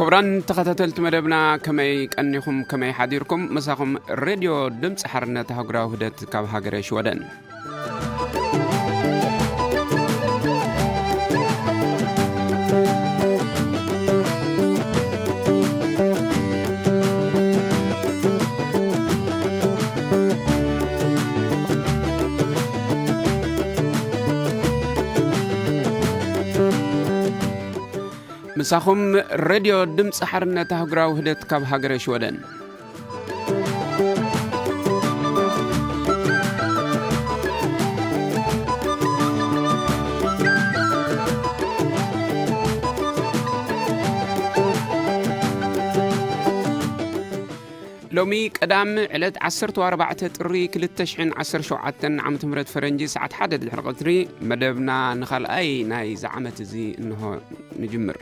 ክቡራን ተኸታተልቲ መደብና፣ ከመይ ቀኒኹም፣ ከመይ ሓዲርኩም? ምሳኹም ሬድዮ ድምፂ ሓርነት ኣህጉራዊ ውህደት ካብ ሃገረ ሽወደን። ምሳኹም ሬድዮ ድምፂ ሓርነት ኣህጉራዊ ውህደት ካብ ሃገረ ሽወደን። ሎሚ ቀዳም ዕለት ዓሰርተ ኣርባዕተ ጥሪ ክልተ ሽሕን ዓሰርተ ሸውዓተን ዓመተ ምህረት ፈረንጂ፣ ሰዓት ሓደ ድሕሪ ቀትሪ፣ መደብና ንኻልኣይ ናይዚ ዓመት እዚ እንሆ ንጅምር።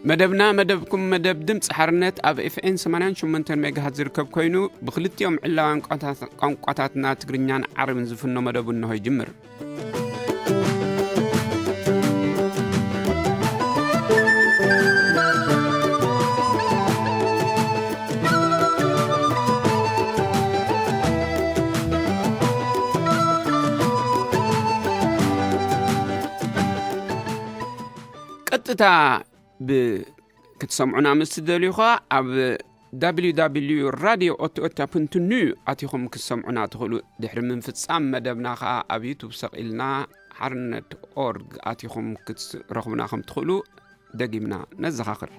መደብና፣ መደብኩም፣ መደብ ድምፂ ሓርነት ኣብ ኤፍኤን ሰማንያን ሸሞንተን ሜጋሃት ዝርከብ ኮይኑ፣ ብክልቲኦም ዕላዊ ቋንቋታት-፣ ቋንቋታትና ትግርኛን ዓረብን ዝፍኖ መደቡ እንሆ ይጅምር። ቀጥታ ብ-፣ ክትሰምዑና ምስ ትደልዩ ኸኣ ኣብ www radio otto otto punkt nu ኣቲኹም ክትሰምዑና ትኽእሉ። ድሕሪ ምፍጻም መደብና ኸኣ ኣብ ዩቱብ ሰቒልና ሓርነት ኦርግ ኣቲኹም ክትረኽቡና ከም ትኽእሉ ደጊምና ነዘኻኽር።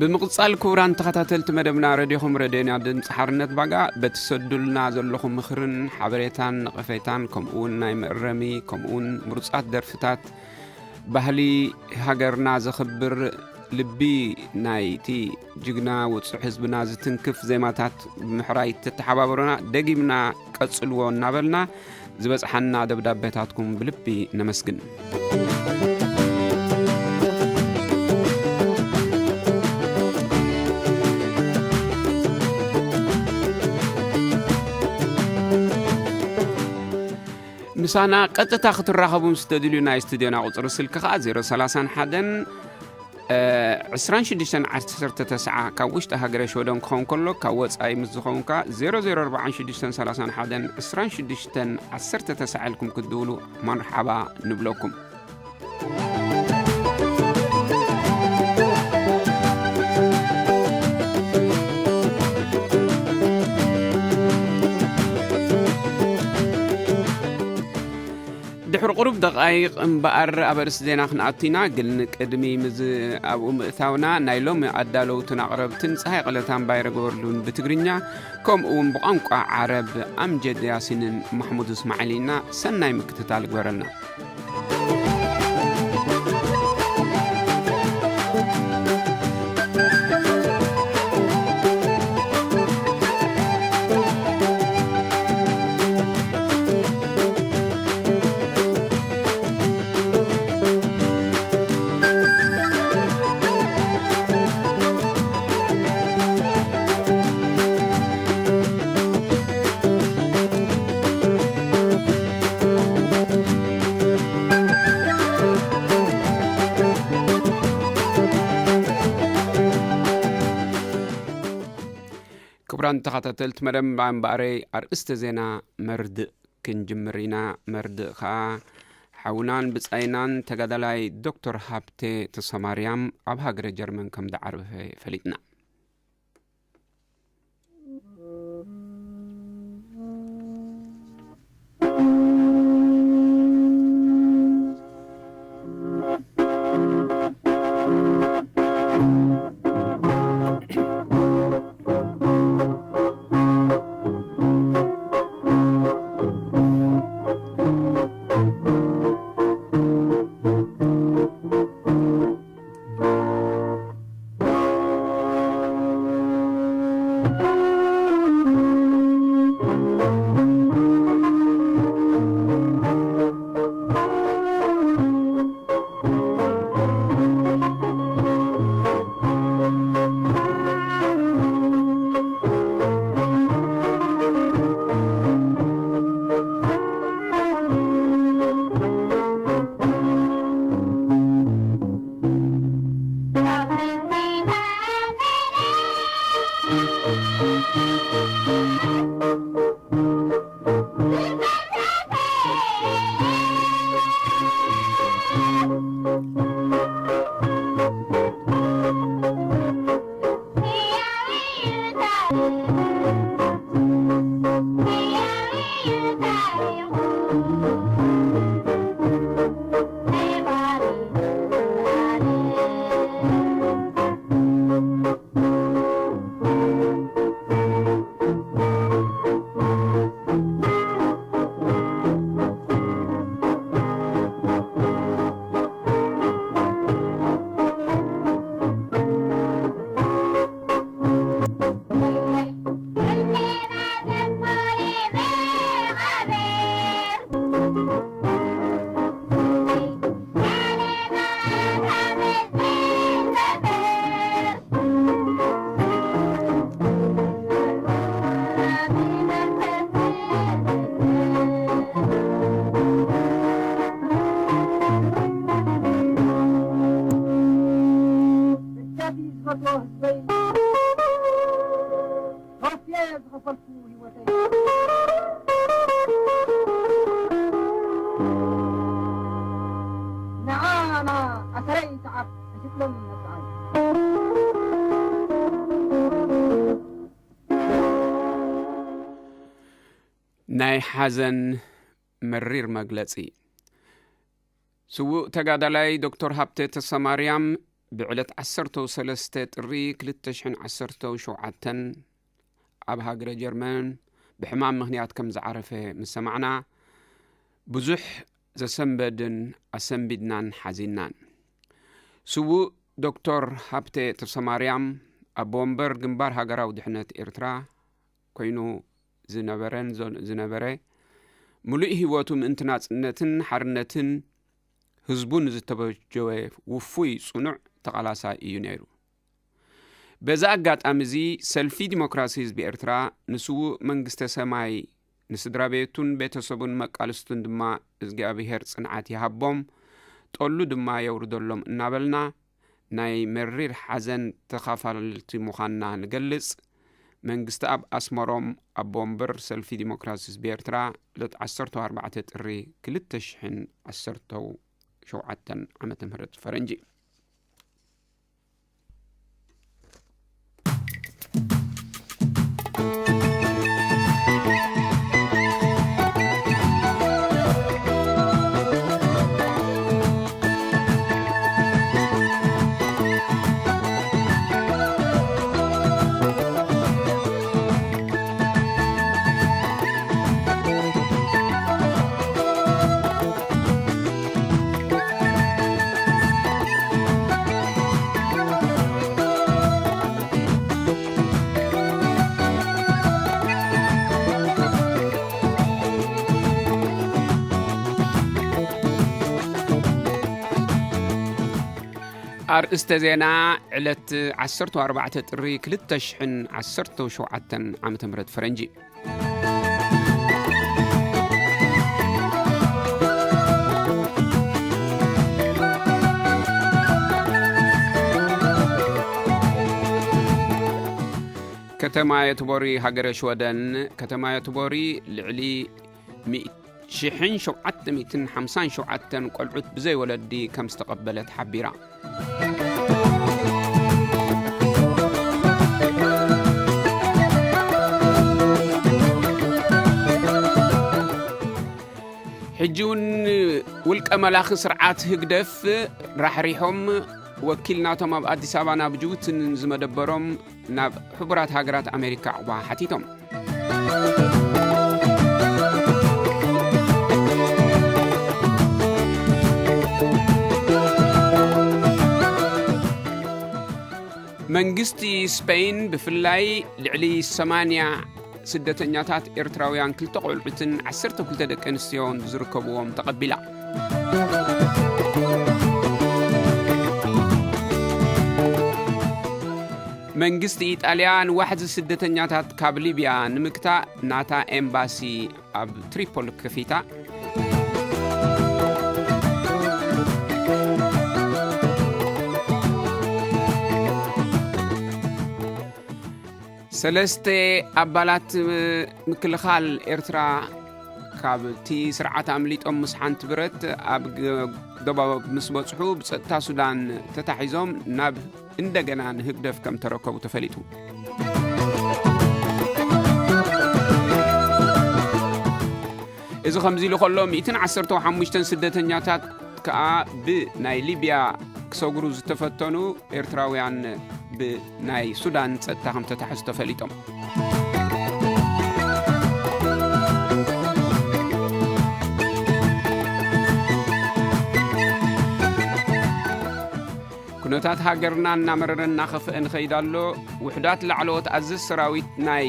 ብምቕጻል፣ ክቡራን ተኸታተልቲ መደብና፣ ረድዮኹም ረድዮና ድምፂ ሓርነት ባጋ በትሰዱልና ዘለኹም ምኽርን ሓበሬታን ነቐፌታን፣ ከምኡውን ናይ መእረሚ፣ ከምኡውን ምሩጻት ደርፍታት፣ ባህሊ ሃገርና ዘኽብር፣ ልቢ ናይቲ ጅግና ውጹዕ ህዝብና ዝትንክፍ ዜማታት ብምሕራይ ተተሓባበሩና ደጊምና ቀጽልዎ እናበልና፣ ዝበጽሓና ደብዳቤታትኩም ብልቢ ነመስግን። ምሳና ቀጥታ ክትራኸቡ ምስ ተድልዩ፣ ናይ ስቱድዮና ቁጽሪ ስልኪ ኸኣ ዜሮ ሰላሳን ሓደን፣ እ፣ ዕስራን ሽዱሽተን ዓሰርተ ተስዓ፣ ካብ ውሽጢ ሃገረ ሽወደን ክኸውን ከሎ፣ ካብ ወጻኢ ምስ ዝኸውን ከኣ ዜሮ ዜሮ ኣርባዓን ሽዱሽተን ሰላሳን ሓደን ዕስራን ሽዱሽተን ዓሰርተ ተስዓ ኢልኩም ክትድውሉ መርሓባ ንብለኩም። ድሕሪ ቁሩብ ደቓይቕ እምበኣር ኣብ ኣርእስቲ ዜና ክንኣቱ ኢና፣ ግን ቅድሚ ምዝ-፣ ኣብኡ ምእታውና፣ ናይ ሎሚ ኣዳለውትን ኣቕረብትን ጸሃይ ቀለታን ባይረ ገበርሉን ብትግርኛ፣ ከምኡ እውን ብቋንቋ ዓረብ ኣምጀድ ያሲንን ማሕሙድ እስማዒል ኢና። ሰናይ ምክትታል ግበረልና። ክቡራን ተኸታተልቲ መደብ እምበኣረይ፣ ኣርእስተ ዜና መርድእ ክንጅምር ኢና። መርድእ ከኣ ሓውናን ብጻይናን ተጋዳላይ ዶክተር ሃብቴ ተሰማርያም ኣብ ሃገረ ጀርመን ከም ዝዓረፈ ፈሊጥና። ደጃፊ ዝፈትዎ ህዝበይ፣ ከፊየ ዝኸፈልኩ ህይወተይ። ንዓ፣ ንዓ፣ ኣሰረይ ሰዓብ፣ ሕሽጥሎም መጽዓይ። ናይ ሓዘን መሪር መግለጺ። ስዉእ ተጋዳላይ ዶክተር ሃብተ ተሰማርያም ብዕለት ዓሰርተ ሰለስተ ጥሪ ክልተ ሽሕን ዓሰርተ ሸውዓተን ኣብ ሃገረ ጀርመን ብሕማም ምኽንያት ከም ዝዓረፈ ምስ ሰማዕና፣ ብዙሕ ዘሰንበድን ኣሰንቢድናን ሓዚንናን። ስዉእ ዶክተር ሃብተ ተሰማርያም፣ ኣቦ ወንበር ግንባር ሃገራዊ ድሕነት ኤርትራ ኮይኑ ዝነበረን ዞ-፣ ዝነበረ፣ ምሉእ ህይወቱ ምእንቲ ናጽነትን ሓርነትን ህዝቡን ዝተበጀወ ውፉይ ጽኑዕ ተቓላሳይ እዩ ነይሩ። በዚ ኣጋጣሚ እዚ፣ ሰልፊ ዲሞክራሲ ህዝቢ ኤርትራ ንስዉእ መንግስተ ሰማይ፣ ንስድራ ቤቱን ቤተሰቡን መቃልስቱን ድማ እግዚኣብሄር ጽንዓት ይሃቦም፣ ጠሉ ድማ የውርደሎም እናበልና፣ ናይ መሪር ሓዘን ተኻፋልቲ ምዃንና ንገልጽ። መንግስተኣብ ኣስመሮም፣ ኣቦ ወንበር ሰልፊ ዲሞክራሲ ህዝቢ ኤርትራ፣ ዕለት ዓሰርተ ኣርባዕተ ጥሪ ክልተ ሽሕን ዓሰርተ ሸውዓተን ዓመተ ምህረት ፈረንጂ። ኣርእስተ ዜና፣ ዕለት ዓሰርተ ኣርባዕተ ጥሪ ክልተ ሽሕን ዓሰርተ ሸውዓተን ዓመተ ምህረት ፈረንጂ። ከተማ የትቦሪ፣ ሃገረ ሽወደን። ከተማ የትቦሪ ልዕሊ ሚእቲ ሽሕን ሸውዓተ ሚእትን ሓምሳን ሸውዓተን ቆልዑት ብዘይ ወለዲ ከም ዝተቐበለት ሓቢራ። ሕጂ እውን ውልቀ መላኺ ስርዓት ህግደፍ ራሕሪሖም፣ ወኪል ናቶም ኣብ ኣዲስ ኣበባ ናብ ጅቡቲ ዝመደበሮም ናብ ሕቡራት ሃገራት ኣሜሪካ ዕቑባ ሓቲቶም። መንግስቲ ስፔን ብፍላይ ልዕሊ ሰማንያ ስደተኛታት ኤርትራውያን፣ ክልተ ቆልዑትን ዓሰርተ ክልተ ደቂ ኣንስትዮን ዝርከብዎም፣ ተቐቢላ። መንግስቲ ኢጣልያ ንዋሕዚ ስደተኛታት ካብ ሊብያ ንምግታእ ናታ ኤምባሲ ኣብ ትሪፖል ከፊታ። ሰለስተ ኣባላት ምክልኻል ኤርትራ ካብቲ ስርዓት ኣምሊጦም ምስ ሓንቲ ብረት ኣብ ግ-፣ ዶብ ምስ በጽሑ፣ ብጸጥታ ሱዳን ተታሒዞም ናብ እንደገና ንህግደፍ ከም ተረከቡ ተፈሊጡ። እዚ ከምዚ ኢሉ ከሎ፣ ሚእትን ዓሰርተ ሓሙሽተን ስደተኛታት ከኣ ብናይ ሊብያ ክሰግሩ ዝተፈተኑ ኤርትራውያን ብናይ ሱዳን ጸጥታ ከም ተታሕዙ ተፈሊጦም። ኩነታት ሃገርና እናመረረ እናኸፍአ ንኸይድ ኣሎ። ውሑዳት ላዕለዎት ኣዘዝቲ ሰራዊት ናይ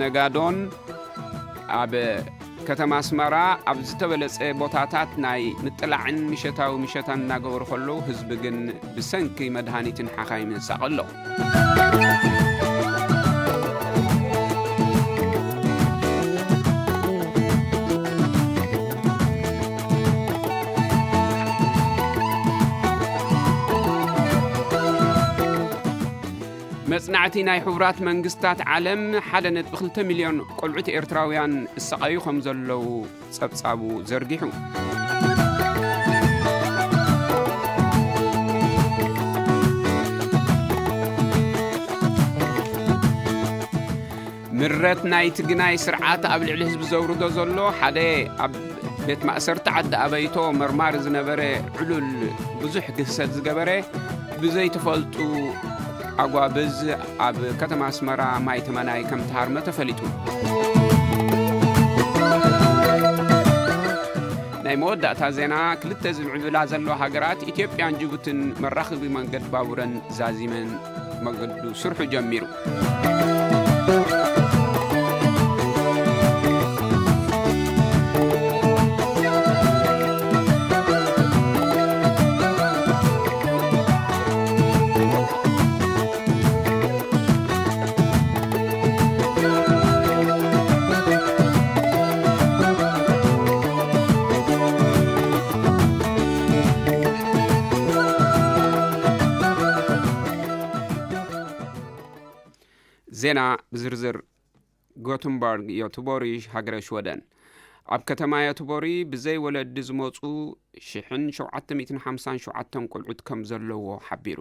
ነጋዶን ኣብ ከተማ ኣስመራ ኣብ ዝተበለጸ ቦታታት ናይ ምጥላዕን ምሸታዊ ምሸታን እናገበሩ ከለዉ፣ ህዝቢ ግን ብሰንኪ መድሃኒትን ሓኻይምን ይሳቐ ኣሎ። መጽናዕቲ ናይ ሕቡራት መንግስታት ዓለም ሓደ ነጥቢ ክልተ ሚልዮን ቆልዑት ኤርትራውያን እሳቐዩ ከም ዘለዉ ጸብጻቡ ዘርጊሑ። ምረት ናይቲ ግናይ ስርዓት ኣብ ልዕሊ ህዝቢ ዘውርዶ ዘሎ ሓደ ኣብ ቤት ማእሰርቲ ዓዲ ኣበይቶ መርማሪ ዝነበረ ዕሉል ብዙሕ ግህሰት ዝገበረ ብዘይተፈልጡ ኣጓብዝ ኣብ ከተማ ኣስመራ ማይ ተመናይ ከም ተሃርመ ተፈሊጡ። ናይ መወዳእታ ዜና፣ ክልተ ዝምዕብላ ዘለዋ ሃገራት ኢትዮጵያን ጅቡትን መራኸቢ መንገዲ ባቡረን ዛዚመን መገዱ ስርሑ ጀሚሩ። ዜና ብዝርዝር። ጎተንበርግ፣ ዮተቦሪ፣ ሃገረ ሽወደን። ኣብ ከተማ ዮተቦሪ ብዘይ ወለዲ ዝመጹ ሽሕን ሸውዓተ ሚእትን ሓምሳን ሸውዓተን ቆልዑት ከም ዘለዎ ሓቢሩ።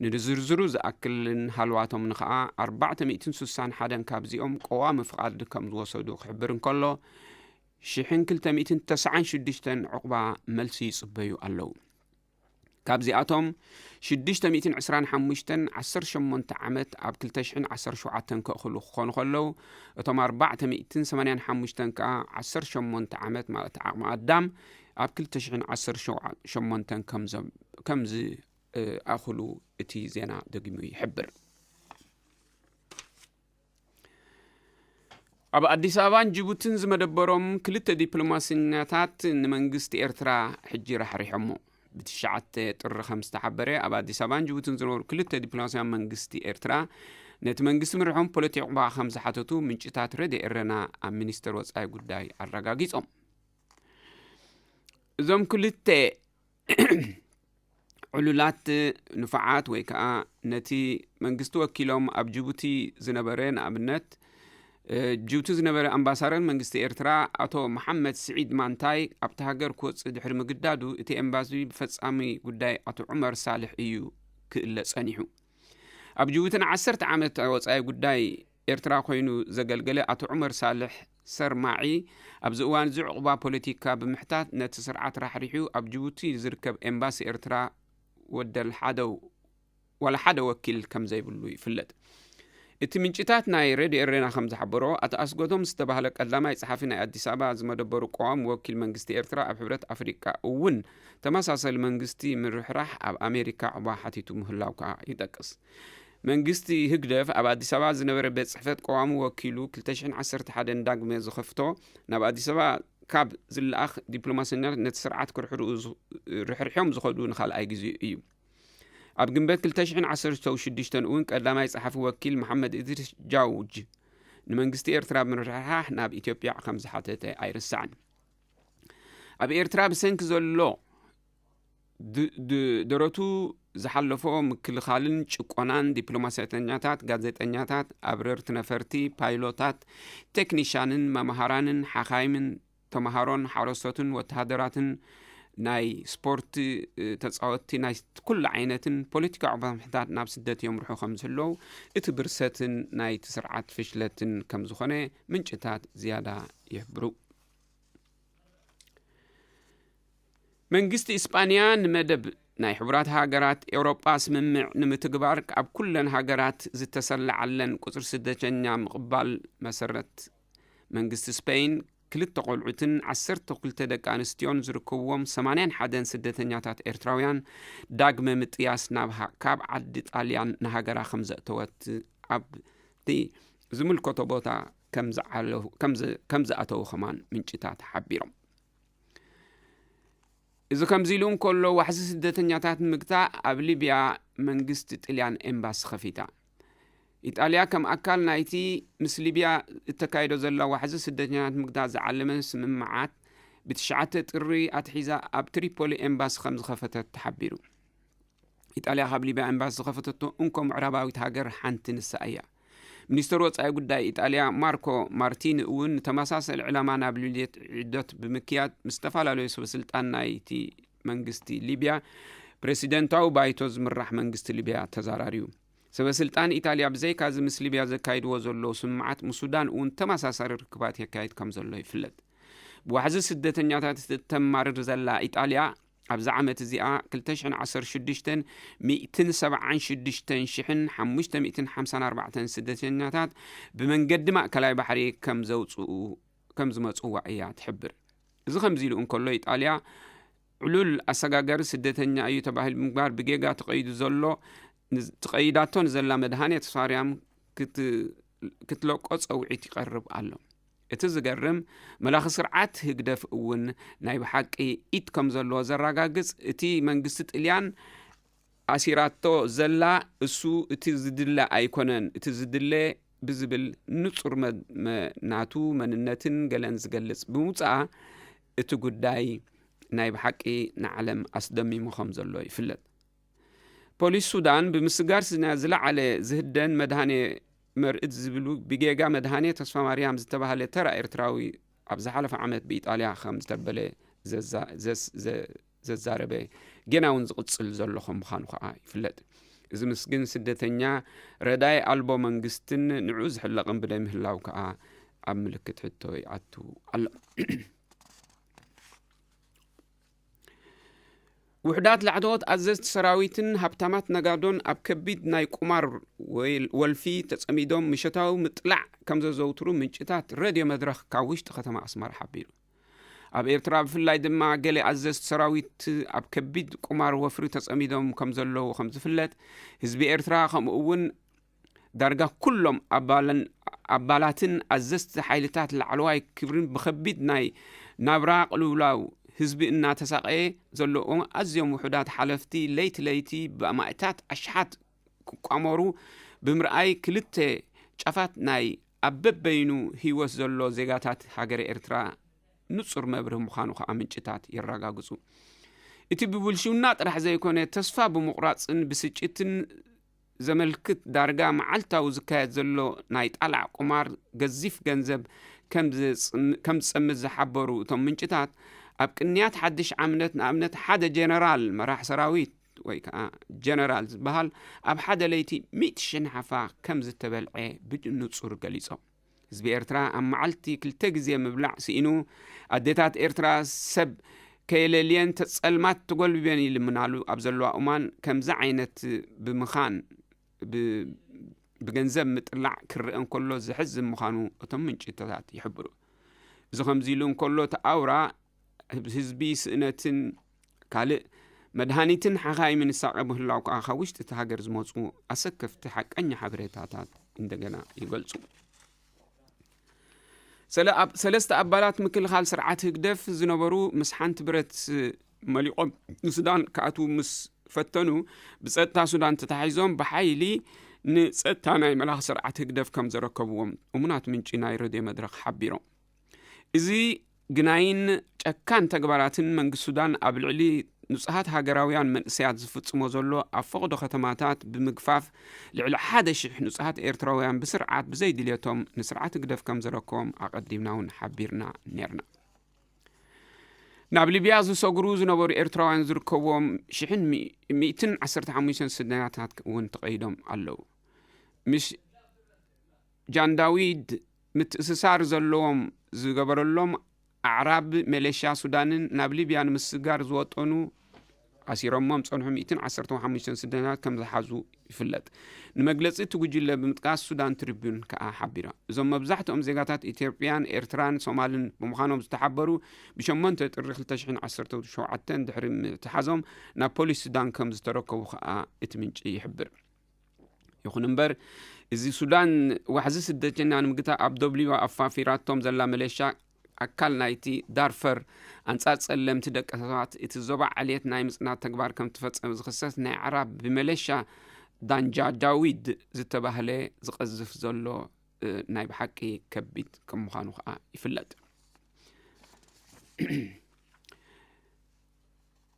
ንዝርዝሩ ዝኣክልን ሃልዋቶም ንኸኣ ኣርባዕተ ሚእትን ስሳን ሓደን ካብዚኦም ቀዋሚ ፍቓድ ከም ዝወሰዱ ክሕብር እንከሎ፣ ሽሕን ክልተ ሚእትን ተስዓን ሽዱሽተን ዕቑባ መልሲ ይጽበዩ ኣለዉ። ካብዚኣቶም ሽዱሽተ ሚእትን ዕስራን ሓሙሽተን ዓሰርተ ሸሞንተ ዓመት ኣብ ክልተ ሽሕን ዓሰርተ ሸውዓተን ከእኽሉ ክኾኑ ከለዉ፣ እቶም ኣርባዕተ ሚእትን ሰማንያን ሓሙሽተን ከኣ ዓሰርተ ሸሞንተ ዓመት፣ ማለት ዓቕሚ ኣዳም፣ ኣብ ክልተ ሽሕን ዓሰርተ ሸሞንተን ከም ዘ-፣ ከም ዝ-፣ እ፣ ኣኽሉ እቲ ዜና ደጊሙ ይሕብር። ኣብ ኣዲስ ኣበባን ጅቡትን ዝመደበሮም ክልተ ዲፕሎማሰኛታት ንመንግስቲ ኤርትራ ሕጂ ራሕሪሖሞ። ብትሽዓተ ጥሪ ከም ዝተሓበረ፣ ኣብ ኣዲስ ኣበባን ጅቡትን ዝነበሩ ክልተ ዲፕሎማስያን መንግስቲ ኤርትራ ነቲ መንግስቲ ምርሖም ፖለቲካዊ ዕቑባ ከም ዝሓተቱ ምንጭታት ሬድዮ ኤረና ኣብ ሚኒስተር ወጻኢ ጉዳይ ኣረጋጊጾም። እዞም ክልተ ዕሉላት ንፉዓት ወይ ከኣ ነቲ መንግስቲ ወኪሎም ኣብ ጅቡቲ ዝነበረ፣ ንኣብነት፣ እ፣ ጅቡቲ ዝነበረ ኣምባሳደር መንግስቲ ኤርትራ ኣቶ መሓመድ ስዒድ ማንታይ ኣብቲ ሃገር ክወጽእ ድሕሪ ምግዳዱ፣ እቲ ኤምባሲ ብፈጻሚ ጉዳይ ኣቶ ዑመር ሳልሕ እዩ ክእለ ጸኒሑ። ኣብ ጅቡቲ ንዓሰርተ ዓመት ወጻኢ ጉዳይ ኤርትራ ኮይኑ ዘገልገለ ኣቶ ዑመር ሳልሕ ሰርማዒ፣ ኣብዚ እዋን እዚ ዕቑባ ፖለቲካ ብምሕታት ነቲ ስርዓት ራሕሪሑ ኣብ ጅቡቲ ዝርከብ ኤምባሲ ኤርትራ ወደል ሓደ፣ ዋላ ሓደ ወኪል ከም ዘይብሉ ይፍለጥ። እቲ ምንጭታት ናይ ሬድዮ ኤሬና ከም ዝሓበሮ፣ ኣቶ ኣስጎዶም ዝተባህለ ቀዳማይ ጸሓፊ ናይ ኣዲስ ኣበባ ዝመደበሩ ቀዋሚ ወኪል መንግስቲ ኤርትራ ኣብ ሕብረት ኣፍሪቃ እውን ተመሳሳሊ መንግስቲ ምርሕራሕ ኣብ ኣሜሪካ ዕቑባ ሓቲቱ ምህላው ከኣ ይጠቅስ። መንግስቲ ህግደፍ ኣብ ኣዲስ ኣበባ ዝነበረ ቤት ጽሕፈት ቀዋሚ ወኪሉ ክልተ ሽሕን ዓሰርተ ሓደን ዳግመ ዝኸፍቶ፣ ናብ ኣዲስ ኣበባ ካብ ዝለኣኽ ዲፕሎማሰኛታት ነቲ ስርዓት ክርሕርኡ ዝ-፣ ርሕርሕዮም ዝኸዱ ንኻልኣይ ግዜ እዩ። ኣብ ግንቦት ክልተ ሽሕን ዓሰርተ ሽዱሽተን እውን ቀዳማይ ጸሓፊ ወኪል መሓመድ እድሪስ ጃውጅ ንመንግስቲ ኤርትራ ብምርሕራሕ ናብ ኢትዮጵያ ከም ዝሓተተ ኣይርሳዕን። ኣብ ኤርትራ ብሰንኪ ዘሎ ድ-፣ ድ-፣ ደረቱ ዝሓለፎ ምክልኻልን ጭቆናን ዲፕሎማሰኛታት፣ ጋዜጠኛታት፣ ኣብረርቲ ነፈርቲ፣ ፓይሎታት፣ ቴክኒሻንን መምሃራንን ሓኻይምን ተመሃሮን ሓረስቶትን ወተሃደራትን ናይ ስፖርት፣ እ፣ ተጻወትቲ ናይ ኩሉ ዓይነትን ፖለቲካዊ ዕቑባ ምሕታት ናብ ስደት የምርሑ ከም ዝህለዉ፣ እቲ ብርሰትን ናይቲ ስርዓት ፍሽለትን ከም ዝኾነ ምንጭታት ዝያዳ ይሕብሩ። መንግስቲ ኢስጳንያ ንመደብ ናይ ሕቡራት ሃገራት ኤውሮጳ ስምምዕ ንምትግባር ኣብ ኩለን ሃገራት ዝተሰለዓለን ቁጽሪ ስደተኛ ምቕባል መሰረት መንግስቲ ስፔን ክልተ ቆልዑትን ዓሰርተ ክልተ ደቂ ኣንስትዮን ዝርከብዎም ሰማንያን ሓደን ስደተኛታት ኤርትራውያን ዳግመ ምጥያስ ናብ ሃ-፣ ካብ ዓዲ ጣልያን ንሃገራ ከም ዘእተወት ኣብቲ ዝምልከቶ ቦታ ከም ዝዓለፉ-፣ ከም ዝ-፣ ከም ዝኣተዉ ከማን ምንጭታት ሓቢሮም። እዚ ከምዚ ኢሉ እንከሎ፣ ዋሕዚ ስደተኛታት ንምግታእ ኣብ ሊብያ መንግስቲ ጥልያን ኤምባሲ ከፊታ። ኢጣልያ ከም ኣካል ናይቲ ምስ ሊብያ እተካይዶ ዘላ ዋሕዚ ስደተኛታት ምግታእ ዝዓለመ ስምምዓት ብትሽዓተ ጥሪ ኣትሒዛ ኣብ ትሪፖሊ ኤምባሲ ከም ዝኸፈተት ተሓቢሩ። ኢጣልያ ካብ ሊብያ ኤምባሲ ዝኸፈተቶ እንኮ ምዕራባዊት ሃገር ሓንቲ ንሳ እያ። ሚኒስተር ወጻኢ ጉዳይ ኢጣልያ ማርኮ ማርቲኒ እውን ንተመሳሳሊ ዕላማ ናብ ሊብያ ዒደት ብምክያድ ምስ ዝተፈላለዩ ሰበስልጣን ናይቲ መንግስቲ ሊብያ፣ ፕሬሲደንታዊ ባይቶ ዝምራሕ መንግስቲ ሊብያ ተዛራርዩ። ሰበስልጣን ኢጣልያ ብዘይካዚ ምስ ሊብያ ዘካይድዎ ዘለዉ ስምምዓት ምስ ሱዳን እውን ተመሳሳሊ ርክባት የካይድ ከም ዘሎ ይፍለጥ። ብዋሕዚ ስደተኛታት እተማርር ዘላ ኢጣልያ፣ ኣብዚ ዓመት እዚኣ ክልተ ሽሕን ዓሰርተ ሽዱሽተን ሚእትን ሰብዓን ሽዱሽተን ሽሕን ሓሙሽተ ሚእትን ሓምሳን ኣርባዕተን ስደተኛታት ብመንገዲ ማእከላይ ባሕሪ ከም ዘውፅኡ፣ ከም ዝመፅዋ እያ ትሕብር። እዚ ከምዚ ኢሉ እንከሎ፣ ኢጣልያ ዕሉል ኣሰጋጋሪ ስደተኛ እዩ ተባሂሉ ብምግባር ብጌጋ ተቐይዱ ዘሎ፣ ንዝ-፣ ትቐይዳቶ ንዘላ መድሃኔ ተስፋማርያም ክት-፣ ክትለቆ ጸውዒት ይቐርብ ኣሎ። እቲ ዝገርም፣ መላኺ ስርዓት ህግደፍ እውን ናይ ብሓቂ ኢድ ከም ዘለዎ ዘረጋግጽ፣ እቲ መንግስቲ ጥልያን ኣሲራቶ ዘላ፣ እሱ እቲ ዝድለ ኣይኮነን፣ እቲ ዝድለ ብዝብል ንጹር መ-፣ መ-፣ ናቱ መንነትን ገለን ዝገልጽ ብምውጽኣ፣ እቲ ጉዳይ ናይ ብሓቂ ንዓለም ኣስደሚሙ ከም ዘሎ ይፍለጥ። ፖሊስ ሱዳን ብምስጋር ስነ ዝለዓለ ዝህደን መድሃኔ መርእት ዝብሉ ብጌጋ መድሃኔ ተስፋማርያም ዝተባህለ ተራ ኤርትራዊ ኣብ ዝሓለፈ ዓመት ብኢጣልያ ከም ዝተበለ ዘዛ-፣ ዘስ-፣ ዘ-፣ ዘዛረበ ጌና እውን ዝቕጽል ዘሎ ከም ምዃኑ ከኣ ይፍለጥ። እዚ ምስግን ስደተኛ ረዳይ ኣልቦ መንግስትን ንዕኡ ዝሕለቕን ብደይ ምህላው ከኣ ኣብ ምልክት ሕቶ ይኣቱ ኣሎ። ውሕዳት ላዕለዎት ኣዘዝቲ ሰራዊትን ሃብታማት ነጋዶን ኣብ ከቢድ ናይ ቁማር ወይ ወልፊ ተጸሚዶም ምሸታዊ ምጥላዕ ከም ዘዘውትሩ ምንጭታት ሬድዮ መድረኽ ካብ ውሽጢ ከተማ ኣስመራ ሓቢሩ። ኣብ ኤርትራ ብፍላይ ድማ ገለ ኣዘዝቲ ሰራዊት ኣብ ከቢድ ቁማር ወፍሪ ተጸሚዶም ከም ዘለዉ ከም ዝፍለጥ፣ ህዝቢ ኤርትራ ከምኡ እውን ዳርጋ ኩሎም ኣባልን፣ ኣባላትን ኣዘዝቲ ሓይልታት ላዕለዋይ ክብርን ብኸቢድ ናይ ናብራ ቅልውላው ህዝቢ እናተሳቐየ ዘለዎም ኣዝዮም ውሑዳት ሓለፍቲ ለይቲ ለይቲ ብኣማእታት ኣሽሓት ክቋመሩ ብምርኣይ ክልተ ጫፋት ናይ ኣብ በበይኑ ህይወት ዘሎ ዜጋታት ሃገረ ኤርትራ ንጹር መብርህ ምዃኑ ከኣ ምንጭታት የረጋግጹ። እቲ ብብልሽውና ጥራሕ ዘይኮነ ተስፋ ብምቑራጽን ብስጭትን ዘመልክት ዳርጋ መዓልታዊ ዝካየድ ዘሎ ናይ ጣላዕ ቁማር ገዚፍ ገንዘብ ከም ዝጽም-፣ ከም ዝጸምት ዝሓበሩ እቶም ምንጭታት፣ ኣብ ቅንያት ሓድሽ ዓምነት ንኣብነት ሓደ ጀነራል መራሕ ሰራዊት ወይ ከኣ ጀነራል ዝበሃል ኣብ ሓደ ለይቲ ሚእቲ ሽሕ ሓፋ ከም ዝተበልዐ ብንጹር ገሊጾም። ህዝቢ ኤርትራ ኣብ መዓልቲ ክልተ ግዜ ምብላዕ ስኢኑ፣ ኣዴታት ኤርትራ ሰብ ከየለልየን ተጸልማት ተጎልቢበን ይልምናሉ ኣብ ዘለዋ እዋን፣ ከምዚ ዓይነት ብምኻን ብ-፣ ብገንዘብ ምጥላዕ ክረአ እንከሎ ዘሕዝን ምዃኑ እቶም ምንጭታት ይሕብሩ። እዚ ከምዚ ኢሉ እንከሎ፣ እቲ ኣውራ ህዝቢ ስእነትን ካልእ መድሃኒትን ሓኻይምን ይሳቐ ምህላው ከኣ ካብ ውሽጢ እቲ ሃገር ዝመጹ ኣሰከፍቲ ሓቀኛ ሓበሬታታት እንደገና ይገልጹ። ሰለ-፣ ኣብ-፣ ሰለስተ ኣባላት ምክልኻል ስርዓት ህግደፍ ዝነበሩ ምስ ሓንቲ ብረት መሊቖም ንሱዳን ክኣትዉ ምስ ፈተኑ፣ ብጸጥታ ሱዳን ተታሒዞም ብሓይሊ ንጸጥታ ናይ መላኺ ስርዓት ህግደፍ ከም ዘረከብዎም እሙናት ምንጪ ናይ ሬድዮ መድረኽ ሓቢሮም። እዚ ግናይን ጨካን ተግባራትን መንግስቲ ሱዳን ኣብ ልዕሊ ንጹሃት ሃገራውያን መንእሰያት ዝፍጽሞ ዘሎ ኣብ ፈቕዶ ከተማታት ብምግፋፍ ልዕሊ ሓደ ሽሕ ንጹሃት ኤርትራውያን ብስርዓት ብዘይድልየቶም ንስርዓት ህግደፍ ከም ዘረከቦም ኣቐዲምና እውን ሓቢርና ነርና። ናብ ሊብያ ዝሰግሩ ዝነበሩ ኤርትራውያን ዝርከብዎም ሽሕን ሚእትን ዓሰርተ ሓሙሽተን ስደተኛታት እውን ተቐይዶም ኣለዉ። ምስ ጃንዳዊድ ምትእስሳር ዘለዎም ዝገበረሎም ኣዕራብ መሌሽያ ሱዳንን ናብ ሊብያ ንምስጋር ዝወጠኑ ኣሲሮሞም ዝጸንሑ ሚእትን ዓሰርተ ሓሙሽተን ስደተኛታት ከም ዝሓዙ ይፍለጥ። ንመግለጺ እቲ ጉጅለ ብምጥቃስ ሱዳን ትሪቡን ከኣ ሓቢራ። እዞም መብዛሕትኦም ዜጋታት ኢትዮጵያን ኤርትራን ሶማልን ብምዃኖም ዝተሓበሩ ብሸሞንተ ጥሪ ክልተ ሽሕን ዓሰርተ ሸውዓተን ድሕሪ ምትሓዞም ናብ ፖሊስ ሱዳን ከም ዝተረከቡ ከኣ እቲ ምንጪ ይሕብር። ይኹን እምበር፣ እዚ ሱዳን ዋሕዚ ስደተኛ ንምግታእ ኣብ ደብሊባ ኣፋፊራቶም ዘላ መሌሻ ኣካል ናይቲ ዳርፈር ኣንጻር ጸለምቲ ደቂ ሰባት እቲ ዞባ ዓሌት ናይ ምጽናት ተግባር ከም ትፈጸመ ዝኽሰስ ናይ ዓራብ ብመሌሻ ዳንጃ ዳዊድ ዝተባህለ ዝቐዝፍ ዘሎ፣ እ፣ ናይ ብሓቂ ከቢድ ከም ምዃኑ ከኣ ይፍለጥ።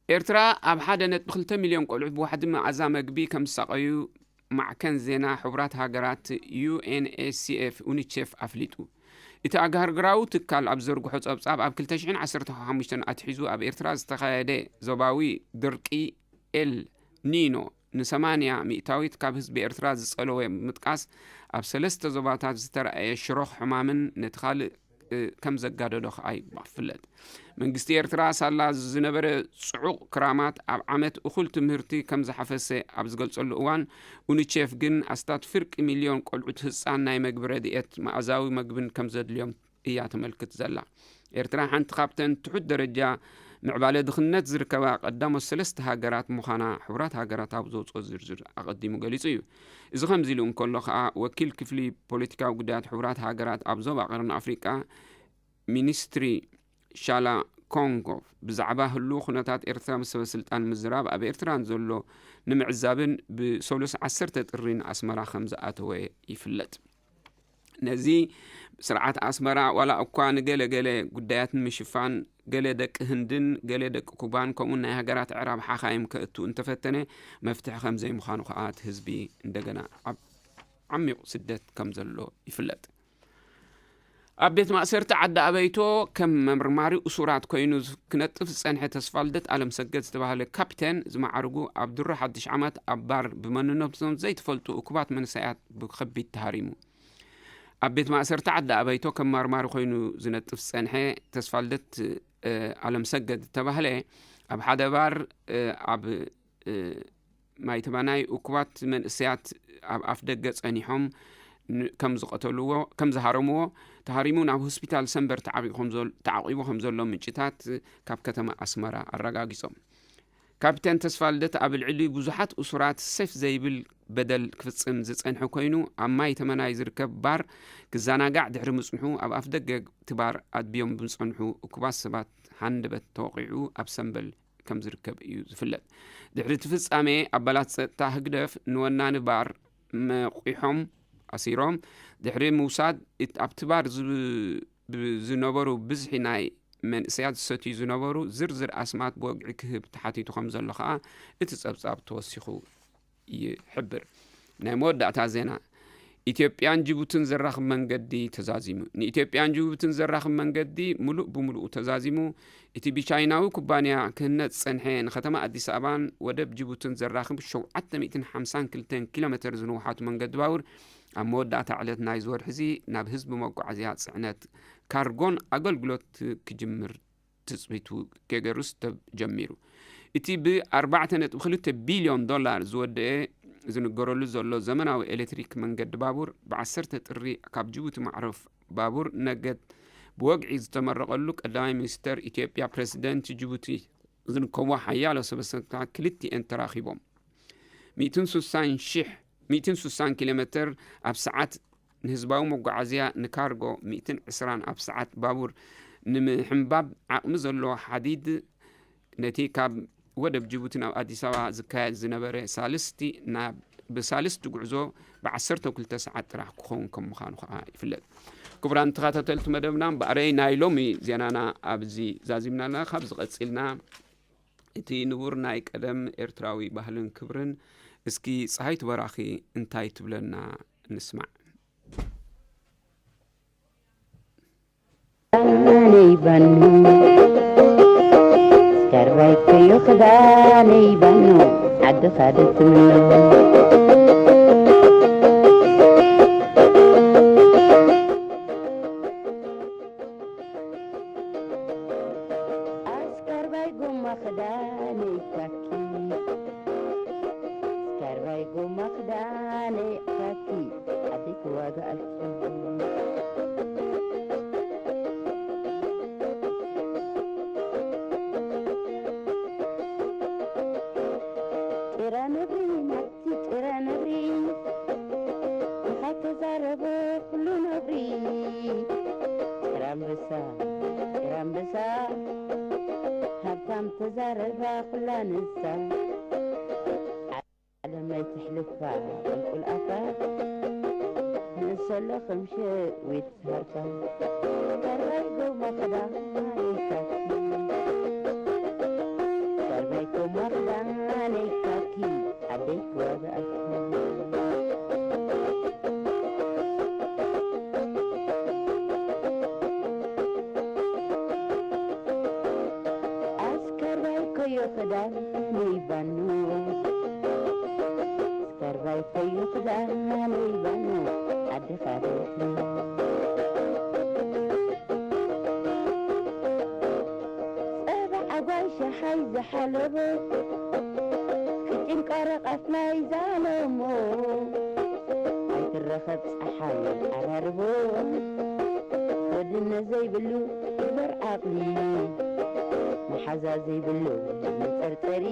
ኤርትራ ኣብ ሓደ ነጥቢ ክልተ ሚልዮን ቆልዑት ብዋሕዲ መኣዛ መግቢ ከም ዝሳቐዩ ማዕከን ዜና ሕቡራት ሃገራት ዩ ኤን ኤች ሲ ኤፍ፣ ኡኒሴፍ፣ ኣፍሊጡ። እቲ ኣህጉራዊ ትካል ኣብ ዘርግሖ ጸብጻብ፣ ኣብ ክልተ ሽሕን ዓሰርተ ሓሙሽተን ኣትሒዙ ኣብ ኤርትራ ዝተኻየደ ዞባዊ ድርቂ ኤል ኒኖ ንሰማንያ ሚእታዊት ካብ ህዝቢ ኤርትራ ዝጸለወ ብምጥቃስ፣ ኣብ ሰለስተ ዞባታት ዝተረኣየ ሽሮኽ ሕማምን ነቲ ካልእ፣ እ፣ ከም ዘጋደዶ ከኣ ይፍለጥ። መንግስቲ ኤርትራ ሳላ ዝነበረ ጽዑቕ ክራማት ኣብ ዓመት እኹል ትምህርቲ ከም ዝሓፈሰ ኣብ ዝገልጸሉ እዋን፣ ኡኒሴፍ ግን ኣስታት ፍርቂ ሚልዮን ቆልዑት ህጻን ናይ መግቢ ረድኤት፣ መኣዛዊ መግብን ከም ዘድልዮም እያ ተመልክት ዘላ። ኤርትራ ሓንቲ ካብተን ትሑት ደረጃ ምዕባለ ድኽነት ዝርከባ ቀዳሞት ሰለስተ ሃገራት ምዃና ሕቡራት ሃገራት ኣብ ዘውፅኦ ዝርዝር ኣቐዲሙ ገሊጹ እዩ። እዚ ከምዚ ኢሉ እንከሎ ከኣ፣ ወኪል ክፍሊ ፖለቲካዊ ጉዳያት ሕቡራት ሃገራት ኣብ ዞባ ቀርኒ ኣፍሪቃ ሚኒስትሪ ሻላ ኮንጎ ብዛዕባ ህሉው ኩነታት ኤርትራ ምስ ሰበ ስልጣን ምዝራብ ኣብ ኤርትራን ዘሎ ንምዕዛብን ብሰሉስ ዓሰርተ ጥሪ ንኣስመራ ከም ዝኣተወ ይፍለጥ። ነዚ ስርዓት ኣስመራ ዋላ እኳ ንገለ ገለ ጉዳያት ንምሽፋን ገለ ደቂ ህንድን ገለ ደቂ ኩባን ከምኡን ናይ ሃገራት ኣዕራብ ሓኻይም ከእቱ እንተፈተነ፣ መፍትሒ ከም ዘይምዃኑ ከኣ እቲ ህዝቢ እንደገና ኣብ ዓሚቕ ስደት ከም ዘሎ ይፍለጥ። ኣብ ቤት ማእሰርቲ ዓዲ ኣበይቶ ከም መርማሪ እሱራት ኮይኑ ዝ-፣ ክነጥፍ ዝጸንሐ ተስፋልደት ኣለምሰገድ ዝተባህለ ካፒቴን ዝመዓርጉ ኣብ ድሮ ሓድሽ ዓመት ኣብ ባር ብመንነቶም ዘይተፈልጡ እኩባት መንሰያት ብኸቢድ ተሃሪሙ። ኣብ ቤት ማእሰርቲ ዓዲ ኣበይቶ ከም መርማሪ ኮይኑ ዝነጥፍ ዝጸንሐ ተስፋልደት፣ እ፣ ኣለምሰገድ ዝተባህለ ኣብ ሓደ ባር፣ እ፣ ኣብ፣ እ፣ ማይ ተባናይ እኩባት መንእሰያት ኣብ ኣፍ ደገ ጸኒሖም ን-፣ ከም ዝቐተልዎ፣ ከም ዝሃረምዎ፣ ተሃሪሙ ናብ ሆስፒታል ሰንበር ተዓቢቑ ከም ዘል-፣ ተዓቂቡ ከም ዘሎ ምንጭታት ካብ ከተማ ኣስመራ ኣረጋጊጾም። ካፒቴን ተስፋልደት ኣብ ልዕሊ ብዙሓት እሱራት ሰፍ ዘይብል በደል ክፍጽም ዝጸንሐ ኮይኑ፣ ኣብ ማይ ተመናይ ዝርከብ ባር ክዘናጋዕ ድሕሪ ምጽንሑ፣ ኣብ ኣፍ ደገ እቲ ባር ኣድብዮም ብዝጸንሑ እኩባት ሰባት ሃንደበት ተወቒዑ ኣብ ሰንበል ከም ዝርከብ እዩ ዝፍለጥ። ድሕሪ እቲ ፍጻሜ፣ ኣባላት ጸጥታ ህግደፍ ንወናኒ ባር መቑሖም ኣሲሮም ድሕሪ ምውሳድ፣ እት-፣ ኣብቲ ባር ዝብ-፣ ብ-፣ ዝነበሩ ብዝሒ ናይ መንእሰያት ዝሰትዩ ዝነበሩ ዝርዝር ኣስማት ብወግዒ ክህብ ተሓቲቱ ከም ዘሎ ከኣ እቲ ጸብጻብ ተወሲኹ ይሕብር። ናይ መወዳእታ ዜና። ኢትዮጵያን ጅቡትን ዘራኽብ መንገዲ ተዛዚሙ። ንኢትዮጵያን ጅቡትን ዘራኽብ መንገዲ ምሉእ ብምሉኡ ተዛዚሙ። እቲ ብቻይናዊ ኩባንያ ክህነጽ ዝጸንሐ ንከተማ ኣዲስ ኣበባን ወደብ ጅቡትን ዘራኽብ ሸውዓተ ሚእትን ሓምሳን ክልተን ኪሎ ሜተር ዝንውሓቱ መንገዲ ባቡር ኣብ መወዳእታ ዕለት ናይዚ ወርሒ እዚ ናብ ህዝቢ መጓዓዝያ ጽዕነት ካርጎን ኣገልግሎት ክጅምር ትጽቢቱ ጌገሩስ ተብ-፣ ጀሚሩ። እቲ ብ ኣርባዕተ ነጥቢ ክልተ ቢልዮን ዶላር ዝወደአ ዝንገረሉ ዘሎ ዘመናዊ ኤሌክትሪክ መንገዲ ባቡር ብዓሰርተ ጥሪ ካብ ጅቡቲ ማዕረፍ ባቡር ነገድ ብወግዒ ዝተመረቐሉ ቀዳማይ ሚኒስተር ኢትዮጵያ ፕሬዚደንት ጅቡቲ ዝርከብዎ ሓያሎ ሰበ ስልጣን ክልቲኤን ተራኺቦም። ሚእትን ስሳን ሺሕ፣ ሚእትን ስሳን ኪሎ ሜትር ኣብ ሰዓት ንህዝባዊ መጓዓዝያ፣ ንካርጎ ሚእትን ዕስራን ኣብ ሰዓት ባቡር ንምሕንባብ ዓቕሚ ዘለዎ ሓዲድ ነቲ ካብ ወደብ ጅቡቲ ናብ ኣዲስ ኣበባ ዝካየድ ዝነበረ ሳልስቲ ናብ፣ ብሳልስቲ ጉዕዞ ብዓሰርተ ክልተ ሰዓት ጥራሕ ክኸውን ከም ምዃኑ ከኣ ይፍለጥ። ክቡራን ተኸታተልቲ መደብና፣ እምበኣረይ ናይ ሎሚ ዜናና ኣብዚ ዛዚምና ኣለና። ካብዚ ቀጺልና እቲ ንቡር ናይ ቀደም ኤርትራዊ ባህልን ክብርን፣ እስኪ ጸሃይቱ በራኺ እንታይ ትብለና ንስማዕ። ክዳነይ ባኑ፣ ስካርባይ ኮዮ ክዳነይ ባኑ፣ ዓድኻ ዶ ትምኖ? ኣስካርባይ ጎማ ክዳነይ ካኪ፣ ኣስካርባይ ጎማ ክዳነይ ካኪ፣ ዓደይ ክዋጋኣልኪ። ጭራ ነብሪ ናብቲ ጭራ ነብሪ ተዛረበ ኩሉ ነብሪ። ጭራምበሳ፣ ጭራምበሳ፣ ሃብታም ተዛረባ ኩላ ንሳ። ዓለም ኣይትሕልፋ ቁልቁል ኣፋ፣ ንእሰሎ ከም ሸዊት ሃርፋ። ካርባይ ጎማ ክዳን ይካኪ፣ ካርባይ ጎማ ክዳን ይካኪ፣ ዓደይ ክወግኣኪ። ኣስካርባይ ኮዮ ክዳን ነይባኑ፣ ኣስካርባይ ኮዮ ክዳን ነይባኑ፣ ዓዲ ኻደት። ጸባ ዓጓይ ሸሓይ ዝሓለቦ፣ ቅጭን ቀረቓት ናይ ዛለሞ፣ ኣይትረኸብ ጸሓይ ዓራርቦ። ወድነት ዘይብሉ ክበር ዓቕሊ፣ መሓዛ ዘይብሉ መጠርጠሪ።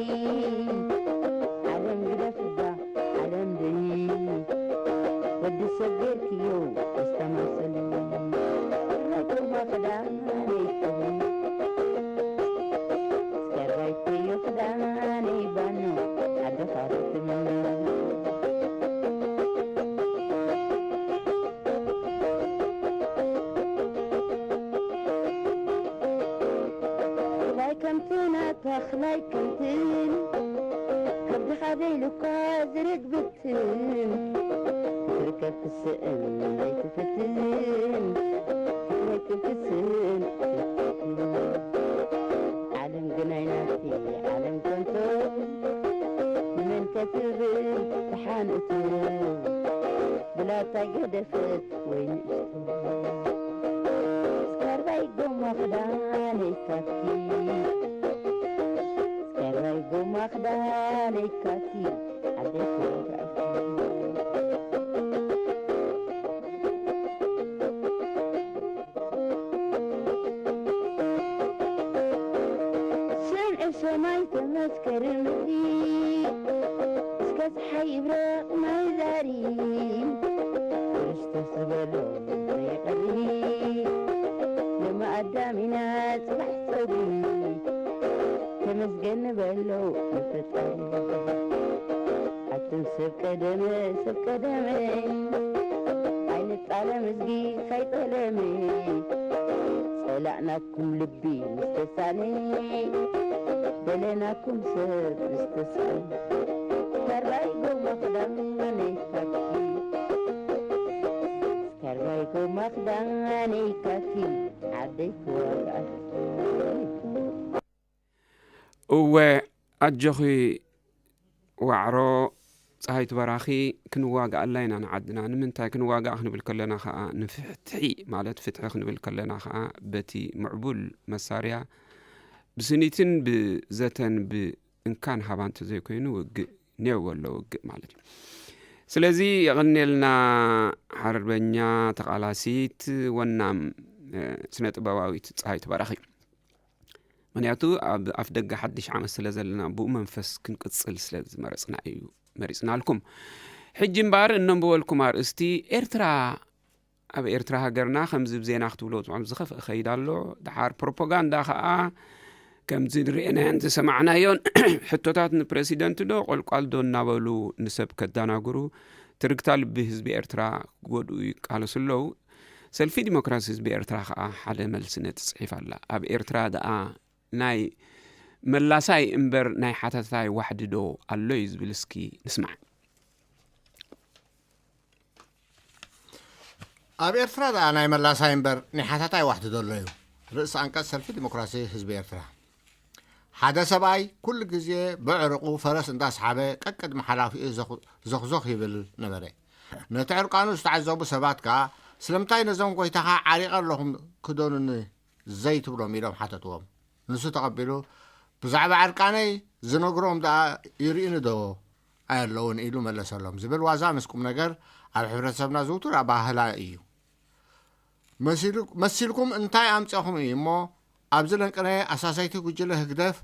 ዓለም ግደፍባ ዓለም ደይ፣ ወዲ ሰብ ጌርክዮ ኣስተማሰሊ። ራይቶማ ክዳን ይከውን፣ እስከ ራይቶዮ ክዳን ይባኖ፣ ዓዲ ኻርትም። ላይ ከምትን ኣታኽላይ ከምትን፣ ከብድኻ ዘይልኳ ዝርግብትን፣ ክትርከብ ክስእን ዘይትፍትን፣ ክትረክብ ክስእን ዘይትፍትን። ዓለም ግናይ ናቲ ዓለም ከንቶ፣ ንመን ከትብል ተሓንእቱ፣ ብላታ ገደፈት ወይ ንእሽቶ። ስካርባይ ጎማ ክዳነይ ካኪ፣ ስካርባይ ጎማ ክዳነይ ካኪ፣ ዓደይ ክወጋእኪ። ስምዒ ሰማይ ተመስከር ምድሪ፣ እስከ ፀሓይ ይብረቕ ማይ ዛሪ። ክርስቶስ ዝበሎ ዘይቐሪ፣ ሎሚ ኣዳም ኢና ፅባሕ ፀጉሪ። ተመስገን ንበሎ ንፈጣሪ። ኣቱም ሰብ ቀደመ፣ ሰብ ቀደመ፣ ኣይንጣለም እዝጊ ከይጠለመ። ጸላእናኩም ልቢ ምስ ተሳነ፣ ደለናኩም ሰብ ምስ ተሳነ። ተራይ ጎማ ክዳነይ ካኪ፣ ተራይ ጎማ ክዳነይ ካኪ፣ ዓደይ ክወርዓኪ። እወ፣ ኣጆኺ ዋዕሮ ጸሃይቱ በራኺ፣ ክንዋጋኣላ ኢና ንዓድና። ንምንታይ ክንዋጋእ ክንብል ከለና ኸኣ፣ ንፍትሒ ማለት ፍትሒ ክንብል ከለና ኸኣ፣ በቲ ምዕቡል መሳርያ፣ ብስኒትን ብዘተን ብእንካን ሃባን እንተዘይኮይኑ፣ ውግእ ኔው ኣሎ ውግእ ማለት እዩ። ስለዚ የቐንየልና ሓርበኛ ተቓላሲት ወናም፣ እ፣ ስነ ጥበባዊት ጸሃይቱ በራኺ። ምኽንያቱ ኣብ ኣፍ ደገ ሓድሽ ዓመት ስለ ዘለና፣ ብኡ መንፈስ ክንቅጽል ስለ ዝመረጽና እዩ መሪጽናልኩም። ሕጂ እምበኣር እነንብበልኩም ኣርእስቲ፣ ኤርትራ፣ ኣብ ኤርትራ ሃገርና ከምዚ ብዜና ክትብሎ ትጥዕም ዝኸፍአ ከይድ ኣሎ። ደሓር ፕሮፓጋንዳ ከኣ ከምዚ ንርእናዮን ዝሰማዕናዮን ሕቶታት ንፕረሲደንት ዶ ቆልቋል ዶ እናበሉ ንሰብ ከዳናግሩ፣ ትርግታ ልቢ ህዝቢ ኤርትራ ክጎድኡ ይቃለሱ ኣለዉ። ሰልፊ ዲሞክራሲ ህዝቢ ኤርትራ ከኣ ሓደ መልሲ ነቲ ጽሒፍ ኣላ። ኣብ ኤርትራ ደኣ ናይ መላሳይ እምበር ናይ ሓታታይ ዋሕዲ ዶ ኣሎ እዩ ዝብል እስኪ ንስማዕ። ኣብ ኤርትራ ደኣ ናይ መላሳይ እምበር ናይ ሓታታይ ዋሕዲ ዶ ኣሎ እዩ? ርእሲ ኣንቀጽ ሰልፊ ዲሞክራሲ ህዝቢ ኤርትራ። ሓደ ሰብኣይ ኩሉ ግዜ ብዕርቑ ፈረስ እንዳስሓበ ቀቅድሚ ሓላፊኡ ዘኹ-፣ ዞኽዞኽ ይብል ነበረ። ነቲ ዕርቃኑ ዝተዓዘቡ ሰባት ከኣ፣ "ስለምንታይ ነዞም ጎይታኻ ዓሪቐ ኣለኹም ክደኑኒ ዘይትብሎም?" ኢሎም ሓተትዎም። ንሱ ተቐቢሉ፣ "ብዛዕባ ዕርቃነይ ዝነግሮም ደኣ ይርእዩኒ ዶ ኣየለዉን?" ኢሉ መለሰሎም። ዝብል ዋዛ ምስ ቁም ነገር ኣብ ሕብረተሰብና ዝውቱር ኣባህላ እዩ። መሲሉ-፣ መሲልኩም እንታይ ኣምጺእኹም እዩ እሞ፣ ኣብዚ ለንቅነ ኣሳሰይቲ ጉጅለ ህግደፍ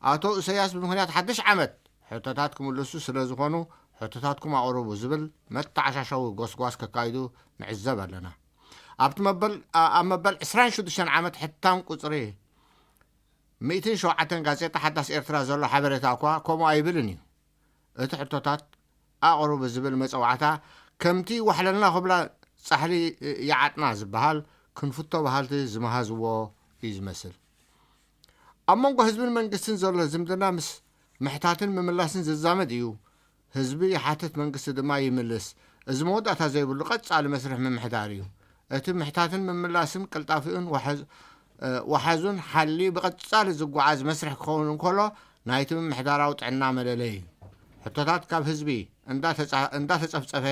ኣቶ እሰያስ ብምኽንያት ሓድሽ ዓመት ሕቶታት ክምልሱ ስለ ዝኾኑ ሕቶታትኩም ኣቕርቡ ዝብል መተዓሻሻዊ ጎስጓስ ከካይዱ ንዕዘብ ኣለና። ኣብቲ መበል ኣብ መበል ዕስራን ሽዱሽተን ዓመት ሕታም ቁፅሪ ሚእትን ሸውዓተን ጋዜጣ ሓዳስ ኤርትራ ዘሎ ሓበሬታ እኳ ከምኡ ኣይብልን እዩ። እቲ ሕቶታት ኣቕርቡ ዝብል መጸዋዕታ ከምቲ ዋሕለልና ክብላ ጻሕሊ ይዓጥና ዝበሃል ክንፍቶ በሃልቲ ዝመሃዝዎ እዩ ዝመስል። ኣብ መንጎ ህዝብን መንግስትን ዘሎ ዝምድና ምስ ምሕታትን ምምላስን ዝዛመድ እዩ። ህዝቢ ይሓትት፣ መንግስቲ ድማ ይምልስ። እዚ መወዳእታ ዘይብሉ ቀጻሊ መስርሕ ምምሕዳር እዩ። እቲ ምሕታትን ምምላስን ቅልጣፊኡን ወሓዙን ሓሊ ብቐጻሊ ዝጓዓዝ መስርሕ ክኸውን እንከሎ ናይቲ ምምሕዳራዊ ጥዕና መለለይ እዩ። ሕቶታት ካብ ህዝቢ እንዳተጸፍጸፈ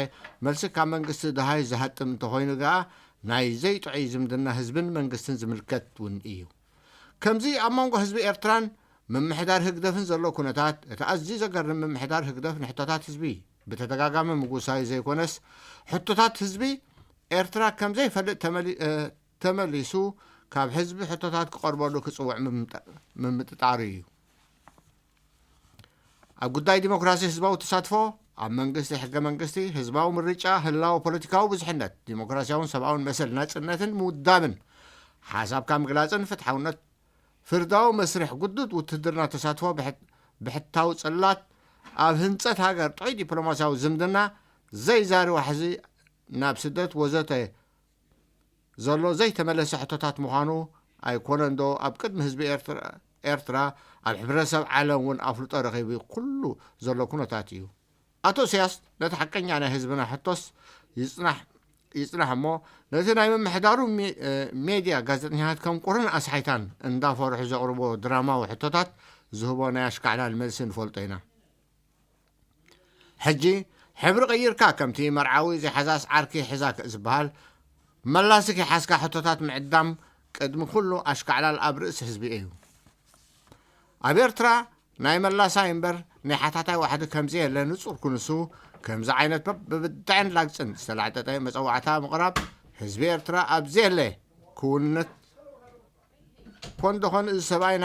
መልሲ ካብ መንግስቲ ደሃይ ዝሃጥም እንተኾይኑ ገኣ ናይ ዘይጥዑይ ዝምድና ህዝብን መንግስትን ዝምልከት እውን እዩ። ከምዚ ኣብ መንጎ ህዝቢ ኤርትራን ምምሕዳር ህግደፍን ዘሎ ኩነታት፣ እቲ ኣዝዩ ዘገርም ምምሕዳር ህግደፍ ንሕቶታት ህዝቢ ብተደጋጋሚ ምጉሳዩ ዘይኮነስ፣ ሕቶታት ህዝቢ ኤርትራ ከም ዘይፈልጥ ተመሊሱ ካብ ህዝቢ ሕቶታት ክቐርበሉ ክጽውዕ ምምጥጣሩ እዩ። ኣብ ጉዳይ ዲሞክራሲ፣ ህዝባዊ ተሳትፎ ኣብ መንግስቲ፣ ሕገ መንግስቲ፣ ህዝባዊ ምርጫ፣ ህላወ ፖለቲካዊ ብዙሕነት፣ ዲሞክራሲያውን ሰብኣውን መሰል ናጽነትን ምውዳብን፣ ሓሳብካ ምግላጽን ፍትሓውነት፣ ፍርዳዊ መስርሕ፣ ግዱድ ውትህድርና ተሳትፎ፣ ብሕታዊ ጽላት፣ ኣብ ህንጸት ሃገር ጥዑይ ዲፕሎማሲያዊ ዝምድና፣ ዘይዛሪ ዋሕዚ ናብ ስደት ወዘተ ዘሎ ዘይተመለሰ ሕቶታት ምዃኑ ኣይኮነንዶ ኣብ ቅድሚ ህዝቢ ኤርትራ ኣብ ሕብረተሰብ ዓለም እውን ኣፍልጦ ረኺቡ ኩሉ ዘሎ ኩነታት እዩ። ኣቶ ኢሳያስ ነቲ ሓቀኛ ናይ ህዝብና ሕቶስ ይጽናሕ ይጽናሕ እሞ ነቲ ናይ ምምሕዳሩ ሜድያ ጋዜጠኛታት ከም ቁርን ኣስሓይታን እንዳፈርሑ ዘቕርቦ ድራማዊ ሕቶታት ዝህቦ ናይ ኣሽካዕላል መልሲ ንፈልጦ ኢና። ሕጂ ሕብሪ ቀይርካ ከምቲ መርዓዊ ዘይሓዛስ ዓርኪ ሕዛ ዝበሃል መላሲ ከይሓዝካ ሕቶታት ምዕዳም ቅድሚ ኩሉ ኣሽካዕላል ኣብ ርእሲ ህዝቢ እዩ። ኣብ ኤርትራ ናይ መላሳይ እምበር ናይ ሓታታይ ዋሕዲ ከምዘየለ ንጹር ክንሱ ከምዚ ዓይነት በብብድዐን ላግጽን ዝተላዕጠጠ መጸዋዕታ ምቕራብ ህዝቢ ኤርትራ ኣብ ዘየለ ክውንነት ኮን ደኾን እዚ ሰብኣይ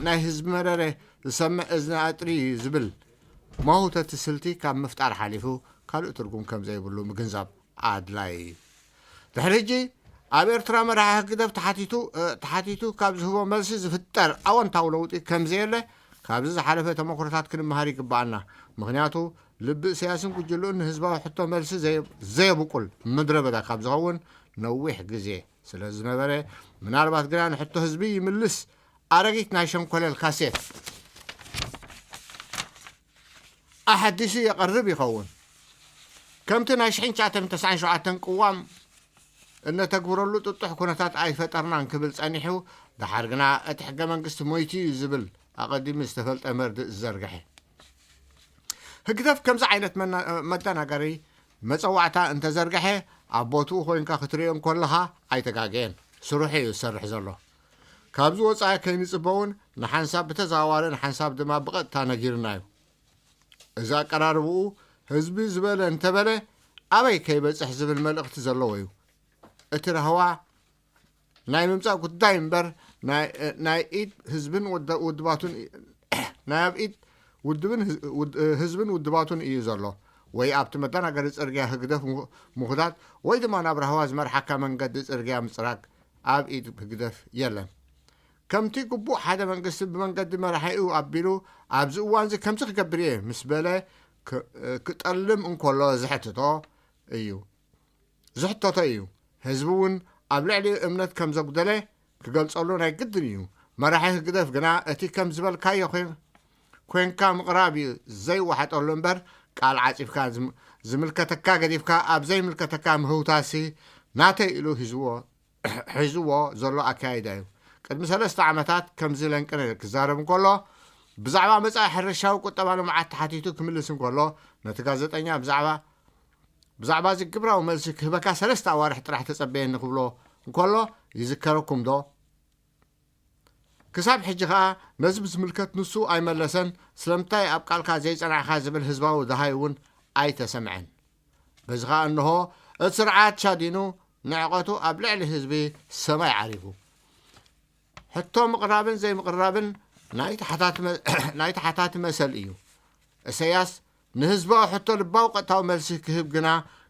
ናይ ህዝቢ መረረ ዝሰምዕ እዝኒ ኣጥሪ እዩ ዝብል መውተቲ ስልቲ ካብ ምፍጣር ሓሊፉ ካልእ ትርጉም ከም ዘይብሉ ምግንዛብ ኣድላይ እዩ። ድሕሪ ሕጂ ኣብ ኤርትራ መራሒ ህግደፍ ተሓቲቱ ካብ ዝህቦ መልሲ ዝፍጠር ኣወንታዊ ለውጢ ከም ዘየለ ካብዚ ዝሓለፈ ተመክሮታት ክንመሃር ይግብኣና። ምኽንያቱ ልቢ እሰያስን ጉጅልኡን ንህዝባዊ ሕቶ መልሲ ዘየብቁል ምድረ በዳ ካብ ዝኸውን ነዊሕ ግዜ ስለ ዝነበረ፣ ምናልባት ግና ንሕቶ ህዝቢ ይምልስ ኣረጊት ናይ ሸንኮለል ካሴት ኣሐዲሱ የቐርብ ይኸውን። ከምቲ ናይ ሽሕን ትሽዓተ ሚእትን ተስዓን ሸውዓተን ቅዋም እነተግብረሉ ጥጡሕ ኩነታት ኣይፈጠርናን ክብል ጸኒሑ፣ ደሓር ግና እቲ ሕገ መንግስቲ ሞይቱ እዩ ዝብል ኣቐዲሙ ዝተፈልጠ መርድእ ዝዘርግሐ። ህግደፍ ከምዚ ዓይነት መደናገሪ መጸዋዕታ እንተዘርግሐ ኣብ ቦትኡ ኮይንካ ክትሪኦ እንኮለኻ ኣይተጋገየን። ስርሑ እዩ ዝሰርሕ ዘሎ። ካብዚ ወጻኢ ከይንጽበ እውን ንሓንሳብ ብተዘዋዋሪ ንሓንሳብ ድማ ብቐጥታ ነጊርና እዩ። እዚ ኣቀራርብኡ ህዝቢ ዝበለ እንተበለ ኣበይ ከይበጽሕ ዝብል መልእኽቲ ዘለዎ እዩ። እቲ ራህዋ ናይ ምምጻእ ጉዳይ እምበር ናይ ኢድ ህዝብን ውድባቱን ናይ ኣብ ኢድ ውድብን ህዝብን ውድባቱን እዩ ዘሎ። ወይ ኣብቲ መደናገሪ ጽርግያ ህግደፍ ምኹዳድ ወይ ድማ ናብ ራህዋ ዝመርሓካ መንገዲ ጽርግያ ምጽራግ ኣብ ኢድ ህግደፍ የለን። ከምቲ ግቡእ ሓደ መንግስቲ ብመንገዲ መራሒኡ ኣቢሉ ኣብዚ እዋንዚ ከምዚ ክገብር እየ ምስ በለ ክጠልም እንከሎ ዝሕትቶ እዩ። ዝሕተቶ እዩ። ህዝቢ እውን ኣብ ልዕሊኡ እምነት ከም ዘጉደለ ክገልጸሉ ናይ ግድን እዩ። መራሒ ህግደፍ ግና እቲ ከም ዝበልካዮ ኮይንካ ምቕራብ እዩ ዘይወሓጠሉ እምበር ቃል ዓጺፍካ ዝምልከተካ ገዲፍካ ኣብ ዘይምልከተካ ምህውታሲ ናተይ ኢሉ ሒዝዎ ሒዝዎ ዘሎ ኣካይዳ እዩ። ቅድሚ ሰለስተ ዓመታት ከምዚ ለንቅነ ክዛረብ እንከሎ ብዛዕባ መጻኢ ሕርሻዊ ቁጠባ ልምዓት ተሓቲቱ ክምልስ እንከሎ ነቲ ጋዜጠኛ ብዛዕባ ብዛዕባ እዚ ግብራዊ መልሲ ክህበካ ሰለስተ ኣዋርሕ ጥራሕ ተጸበየኒ ክብሎ እንከሎ ይዝከረኩም ዶ? ክሳብ ሕጂ ከኣ ነዚ ብዝምልከት ንሱ ኣይመለሰን፣ ስለምንታይ ኣብ ቃልካ ዘይጸናዕካ ዝብል ህዝባዊ ደሃይ እውን ኣይተሰምዐን። በዚ ከኣ እንሆ እቲ ስርዓት ሻዲኑ ንዕቐቱ ኣብ ልዕሊ ህዝቢ ሰማይ ዓሪጉ። ሕቶ ምቕራብን ዘይምቕራብን ናይቲ ሓታቲ መሰል እዩ። እሰያስ ንህዝባዊ ሕቶ ልባዊ ቀጥታዊ መልሲ ክህብ ግና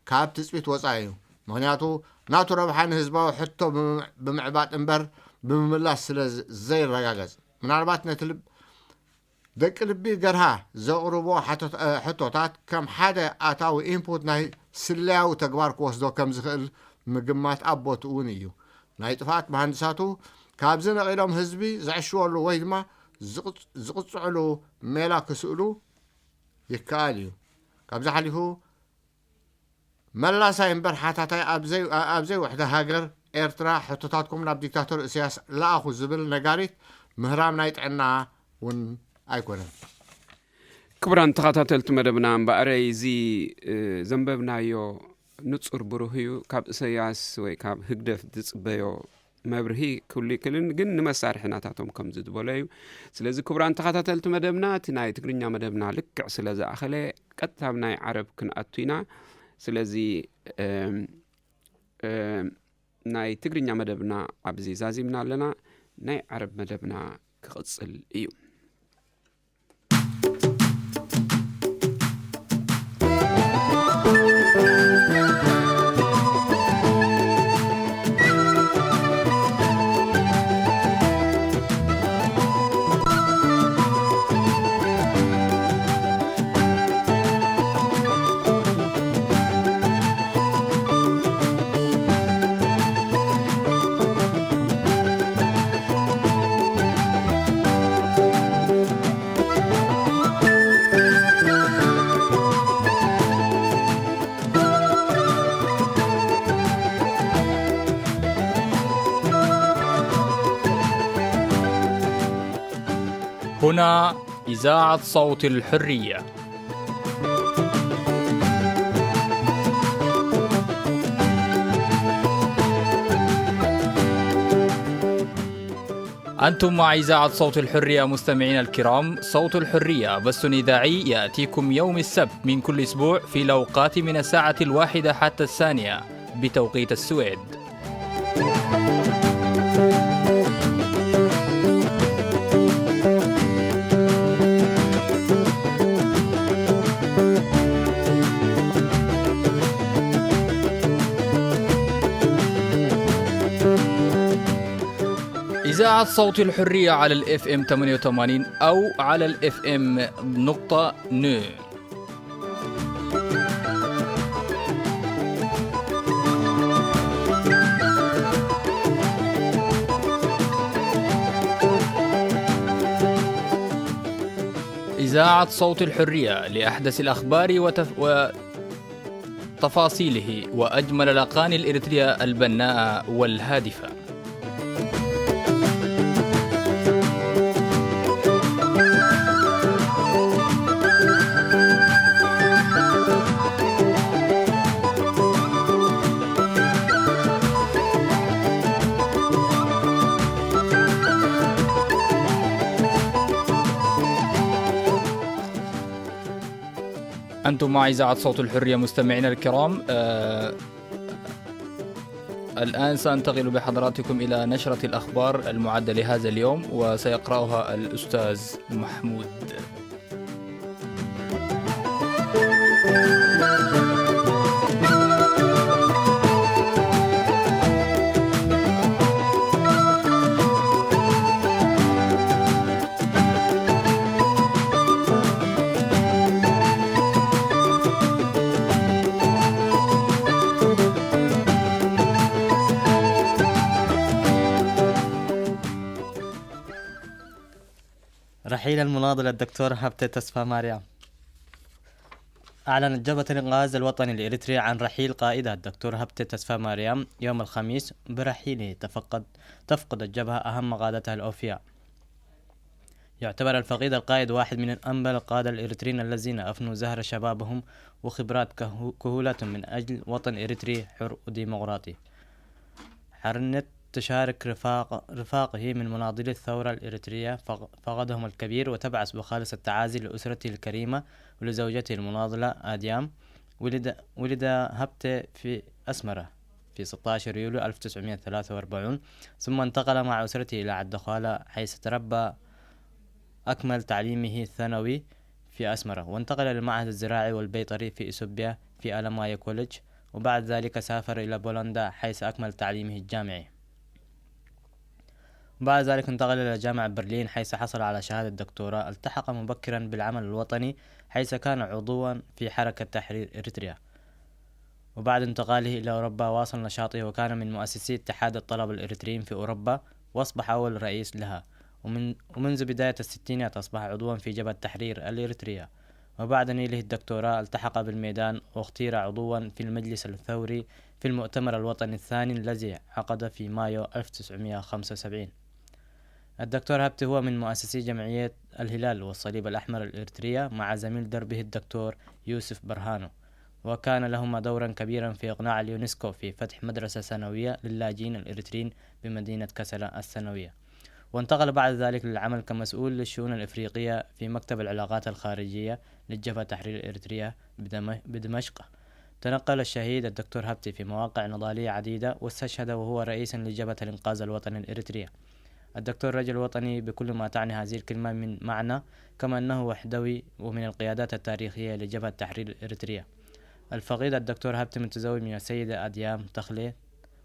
ካብ ትጽቢት ወጻኢ እዩ። ምኽንያቱ ናቱ ረብሓ ንህዝባዊ ሕቶ ብምዕ-፣ ብምዕባጥ እምበር ብምምላስ ስለ ዝ-፣ ዘይረጋገጽ። ምናልባት ነቲ ልብ-፣ ደቂ ልቢ ገርሃ ዘቕርቦ ሓቶት-፣ እ፣ ሕቶታት ከም ሓደ ኣታዊ ኢንፑት ናይ ስለያዊ ተግባር ክወስዶ ከም ዝኽእል ምግማት ኣብ ቦትኡ እውን እዩ። ናይ ጥፍኣት መሃንድሳቱ ካብዚ ነቒሎም ህዝቢ ዘዕሽወሉ ወይ ድማ ዝቕጽ-፣ ዝቕጽዕሉ ሜላ ክስእሉ ይከኣል እዩ። ካብዚ ሓሊፉ መላሳይ እምበር ሓታታይ ኣብ ዘይ-፣ ኣብ ዘይውሕደ ሃገር ኤርትራ ሕቶታትኩም ናብ ዲክታቶር እስያስ ለኣኹ ዝብል ነጋሪት ምህራም ናይ ጥዕና እውን ኣይኮነን። ክቡራን ተኸታተልቲ መደብና፣ እምበኣረይ እዚ፣ እ፣ ዘንበብናዮ ንጹር ብሩህ እዩ። ካብ እሰያስ ወይ ካብ ህግደፍ ዝጽበዮ መብርሂ ክህሉ ይክእልን፣ ግን ንመሳርሒ ናታቶም ከምዚ ዝበሎ እዩ። ስለዚ ክቡራን ተኸታተልቲ መደብና፣ እቲ ናይ ትግርኛ መደብና ልክዕ ስለ ዝኣኸለ ቀጥታ ኣብ ናይ ዓረብ ክንኣቱ ኢና። ስለዚ፣ እም፣ እም፣ ናይ ትግርኛ መደብና ኣብዚ ዛዚምና ኣለና። ናይ ዓረብ መደብና ክቕጽል እዩ። هنا إذاعة صوت الحرية. أنتم مع إذاعة صوت الحرية مستمعينا الكرام. صوت الحرية بث إذاعي يأتيكم يوم السبت من كل أسبوع في الأوقات من الساعة الواحدة حتى الثانية بتوقيت السويد. إذاعة صوت الحرية على ال إف إم ثمانية وثمانين أو على ال إف إم نقطة نو. إذاعة صوت الحرية لأحدث الأخبار وتف-، وتفاصيله وأجمل الأغاني الإريترية البناءة والهادفة. أنتم مع إذاعة صوت الحرية مستمعينا الكرام. آه، الآن سأنتقل بحضراتكم إلى نشرة الأخبار المعدة لهذا اليوم، وسيقرأها الأستاذ محمود. رحيل المناضل الدكتور هبتة تسفى مريم. أعلنت جبهة الإنقاذ الوطني الإريتري عن رحيل قائدها الدكتور هبتة تسفى مريم يوم الخميس. برحيله تفقد، تفقد الجبهة أهم قادتها الأوفياء. يعتبر الفقيد القائد واحد من أنبل القادة الإريتريين الذين أفنوا زهر شبابهم وخبرات كهو-، كهولتهم من أجل وطن إريتري حر وديمقراطي. حرنت تشارك رفاق-، رفاقه من مناضلي الثورة الإريترية فق-، فقدهم الكبير، وتبعث بخالص التعازي لأسرته الكريمة ولزوجته المناضلة آديام. ولد، ولد هبتة في أسمرة في ستاشر يوليو ألف وتسعمية وثلاثة وأربعين، ثم انتقل مع أسرته إلى عدخالة، حيث تربى أكمل تعليمه الثانوي في أسمرة، وانتقل للمعهد الزراعي والبيطري في إثيوبيا في ألمايا كوليدج، وبعد ذلك سافر إلى بولندا حيث أكمل تعليمه الجامعي. وبعد ذلك انتقل إلى جامعة برلين حيث حصل على شهادة دكتوراه. التحق مبكرا بالعمل الوطني حيث كان عضوا في حركة تحرير إريتريا. وبعد انتقاله إلى أوروبا واصل نشاطه وكان من مؤسسي اتحاد الطلبة الإريتريين في أوروبا، وأصبح أول رئيس لها. ومن ومنذ بداية الستينات أصبح عضوا في جبهة تحرير الإريترية. وبعد نيله الدكتوراه التحق بالميدان واختير عضوا في المجلس الثوري في المؤتمر الوطني الثاني الذي عقد في مايو ألف وتسعمية وخمسة وسبعين. الدكتور هبتي هو من مؤسسي جمعية الهلال والصليب الأحمر الإريترية مع زميل دربه الدكتور يوسف برهانو، وكان لهما دورا كبيرا في إقناع اليونسكو في فتح مدرسة ثانوية للاجئين الإريتريين بمدينة كسلا الثانوية. وانتقل بعد ذلك للعمل كمسؤول للشؤون الإفريقية في مكتب العلاقات الخارجية للجبهة التحرير الإريترية بدم- بدمشق. تنقل الشهيد الدكتور هبتي في مواقع نضالية عديدة، واستشهد وهو رئيس لجبهة الإنقاذ الوطني الإريترية. الدكتور رجل وطني بكل ما تعني هذه الكلمة من معنى، كما أنه وحدوي ومن القيادات التاريخية لجبهة تحرير إريتريا. الفقيد الدكتور هبتي متزوج من السيدة أديام تخلي،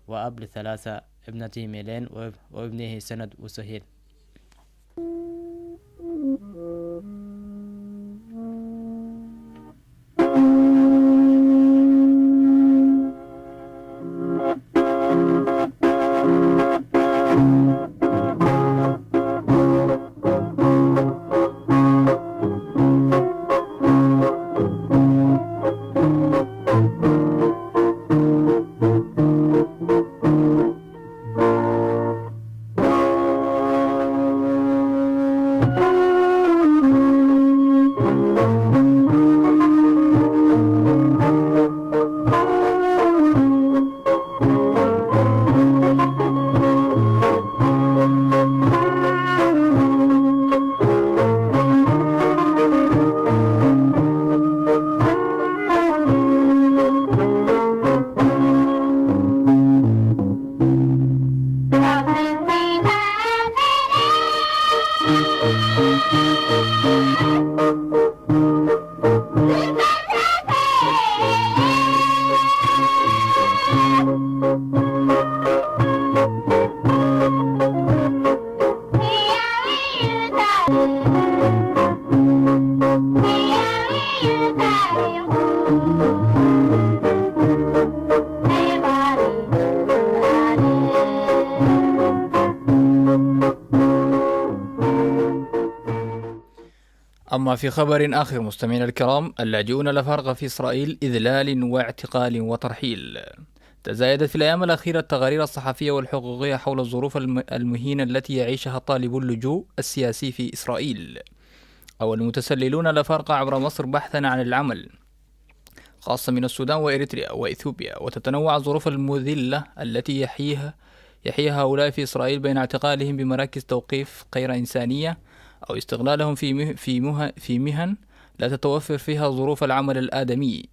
وأب لثلاثة، ابنته ميلين واب- وابنه سند وسهيل. أما في خبر آخر، مستمعينا الكرام، اللاجئون لا فرق في إسرائيل، إذلال واعتقال وترحيل. تزايدت في الأيام الأخيرة التقارير الصحفية والحقوقية حول الظروف الم-، المهينة التي يعيشها طالبو اللجوء السياسي في إسرائيل. أو المتسللون لا فرق عبر مصر بحثا عن العمل، خاصة من السودان وإريتريا وإثيوبيا، وتتنوع الظروف المذلة التي يحييها، يحييها هؤلاء في إسرائيل بين اعتقالهم بمراكز توقيف غير إنسانية أو استغلالهم في مه-، في مه-، في مهن لا تتوفر فيها ظروف العمل الآدمي.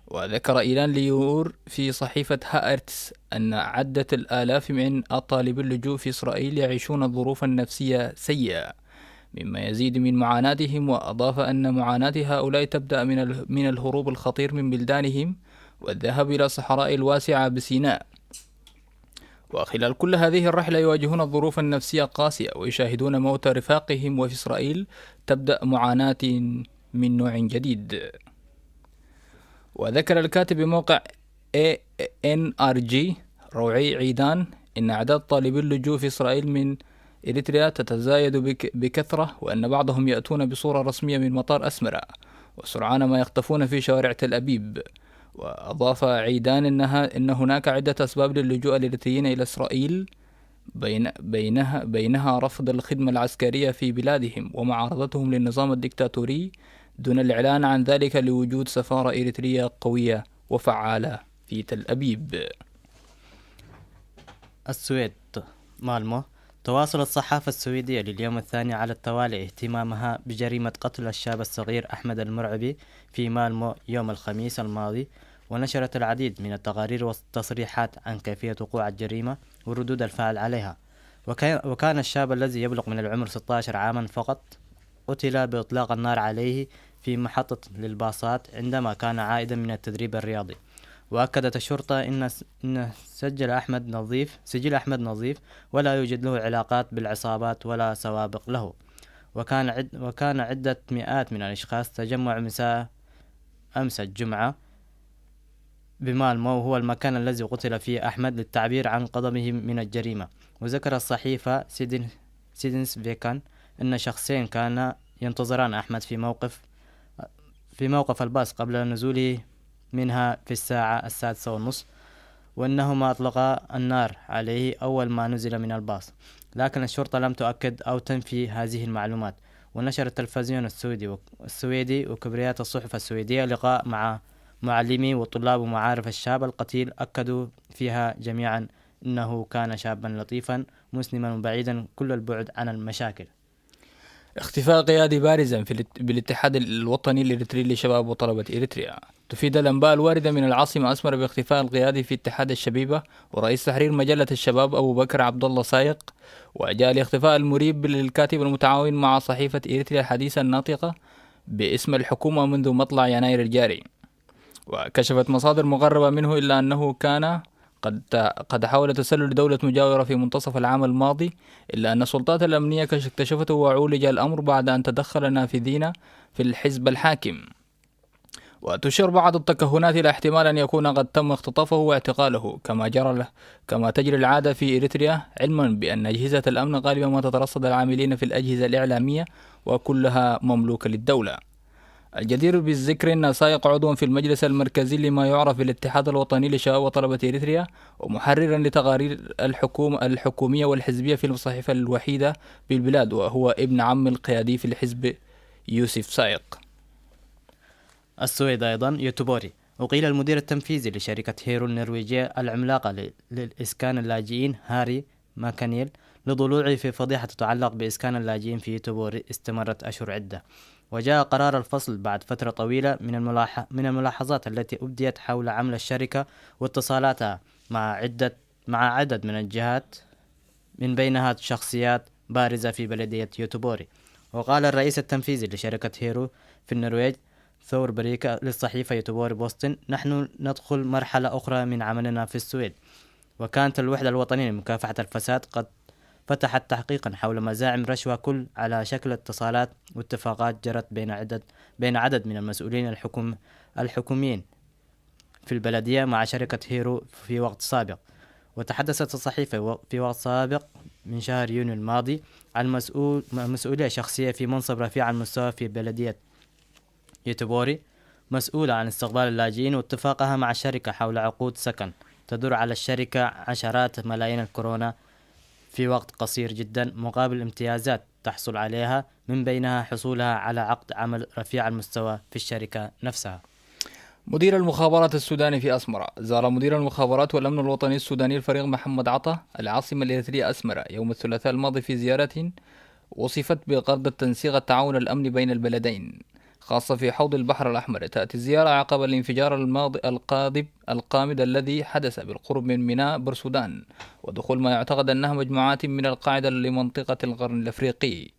وذكر إيلان ليور في صحيفة هآرتس أن عدة الآلاف من الطالبي اللجوء في إسرائيل يعيشون ظروفا نفسية سيئة، مما يزيد من معاناتهم، وأضاف أن معاناة هؤلاء تبدأ من ال-، من الهروب الخطير من بلدانهم والذهاب إلى الصحراء الواسعة بسيناء. وخلال كل هذه الرحلة يواجهون الظروف النفسية قاسية، ويشاهدون موت رفاقهم، وفي إسرائيل تبدأ معاناة من نوع جديد. وذكر الكاتب بموقع إيه إن آر جي روعي عيدان إن أعداد طالبي اللجوء في إسرائيل من إريتريا تتزايد بك-، بكثرة، وأن بعضهم يأتون بصورة رسمية من مطار أسمرة، وسرعان ما يختفون في شوارع تل أبيب. وأضاف عيدان إنها، إن هناك عدة أسباب للجوء الإريتريين إلى إسرائيل، بين-، بينها، بينها رفض الخدمة العسكرية في بلادهم ومعارضتهم للنظام الدكتاتوري، دون الإعلان عن ذلك لوجود سفارة إريترية قوية وفعالة في تل أبيب. السويد، مالمو. تواصل الصحافة السويدية لليوم الثاني على التوالي اهتمامها بجريمة قتل الشاب الصغير أحمد المرعبي في مالمو يوم الخميس الماضي، ونشرت العديد من التقارير والتصريحات عن كيفية وقوع الجريمة وردود الفعل عليها. وكان، وكان الشاب الذي يبلغ من العمر ستاشر عاما فقط قتل بإطلاق النار عليه في محطة للباصات عندما كان عائدا من التدريب الرياضي. وأكدت الشرطة إن س-، إن سجل أحمد نظيف، سجل أحمد نظيف، ولا يوجد له علاقات بالعصابات ولا سوابق له. وكان عد-، وكان عدة مئات من الأشخاص تجمعوا مساء أمس الجمعة بمالمو، وهو المكان الذي قتل فيه أحمد، للتعبير عن غضبهم من الجريمة. وذكر الصحيفة سيدن-، سيدنس فيكان أن شخصين كانا ينتظران أحمد في موقف، في موقف الباص قبل نزوله منها في الساعة السادسة والنصف، وأنهما أطلقا النار عليه أول ما نزل من الباص، لكن الشرطة لم تؤكد أو تنفي هذه المعلومات. ونشر التلفزيون السويدي وك-، السويدي وكبريات الصحف السويدية لقاء مع معلمي وطلاب ومعارف الشاب القتيل، أكدوا فيها جميعا أنه كان شابا لطيفا مسلما بعيدا كل البعد عن المشاكل. اختفاء قيادي بارزا في الات-، بالاتحاد الوطني الإريتري لشباب وطلبة إريتريا. تفيد الأنباء الواردة من العاصمة أسمر باختفاء القيادي في اتحاد الشبيبة ورئيس تحرير مجلة الشباب أبو بكر عبد الله سايق. وجاء الاختفاء المريب للكاتب المتعاون مع صحيفة إريتريا الحديثة الناطقة باسم الحكومة منذ مطلع يناير الجاري. وكشفت مصادر مقربة منه إلا أنه كان قد، قد حاول تسلل لدولة مجاورة في منتصف العام الماضي، إلا أن السلطات الأمنية كش-، اكتشفته وعولج الأمر بعد أن تدخل نافذين في الحزب الحاكم. وتشير بعض التكهنات إلى احتمال أن يكون قد تم اختطافه واعتقاله، كما جرى له، كما تجري العادة في إريتريا، علما بأن أجهزة الأمن غالبا ما تترصد العاملين في الأجهزة الإعلامية، وكلها مملوكة للدولة. الجدير بالذكر أن سايق عضو في المجلس المركزي لما يعرف بالاتحاد الوطني لشباب وطلبة إريتريا، ومحررا لتقارير الحكومة الحكومية والحزبية في الصحيفة الوحيدة بالبلاد، وهو ابن عم القيادي في الحزب يوسف سايق. السويد أيضا، يوتوبوري. أقيل المدير التنفيذي لشركة هيرو النرويجية العملاقة ل-، للإسكان اللاجئين هاري ماكانيل لضلوعه في فضيحة تتعلق بإسكان اللاجئين في يوتوبوري استمرت أشهر عدة، وجاء قرار الفصل بعد فترة طويلة من الملاح-، من الملاحظات التي أبديت حول عمل الشركة واتصالاتها مع عدة، مع عدد من الجهات، من بينها شخصيات بارزة في بلدية يوتوبوري. وقال الرئيس التنفيذي لشركة هيرو في النرويج، ثور بريكا، للصحيفة يوتوبوري بوستن: "نحن ندخل مرحلة أخرى من عملنا في السويد، وكانت الوحدة الوطنية لمكافحة الفساد قد فتحت تحقيقا حول مزاعم رشوة كل على شكل اتصالات واتفاقات جرت بين عدد، بين عدد من المسؤولين الحكوم-، الحكوميين في البلدية مع شركة هيرو في وقت سابق." وتحدثت الصحيفة و-، في وقت سابق من شهر يونيو الماضي عن مسؤول، مسؤولية شخصية في منصب رفيع المستوى في بلدية يوتوبوري، مسؤولة عن استقبال اللاجئين واتفاقها مع الشركة حول عقود سكن تدر على الشركة عشرات ملايين الكورونا في وقت قصير جدًا مقابل امتيازات تحصل عليها، من بينها حصولها على عقد عمل رفيع المستوى في الشركة نفسها. مدير المخابرات السوداني في أسمرة. زار مدير المخابرات والأمن الوطني السوداني الفريق محمد عطا العاصمة الإريترية أسمرة يوم الثلاثاء الماضي في زيارة وصفت بقرض التنسيق التعاون الأمني بين البلدين، خاصة في حوض البحر الأحمر. تأتي الزيارة عقب الانفجار الماضي القاضب القامد الذي حدث بالقرب من ميناء برسودان، ودخول ما يعتقد أنها مجموعات من القاعدة لمنطقة القرن الأفريقي.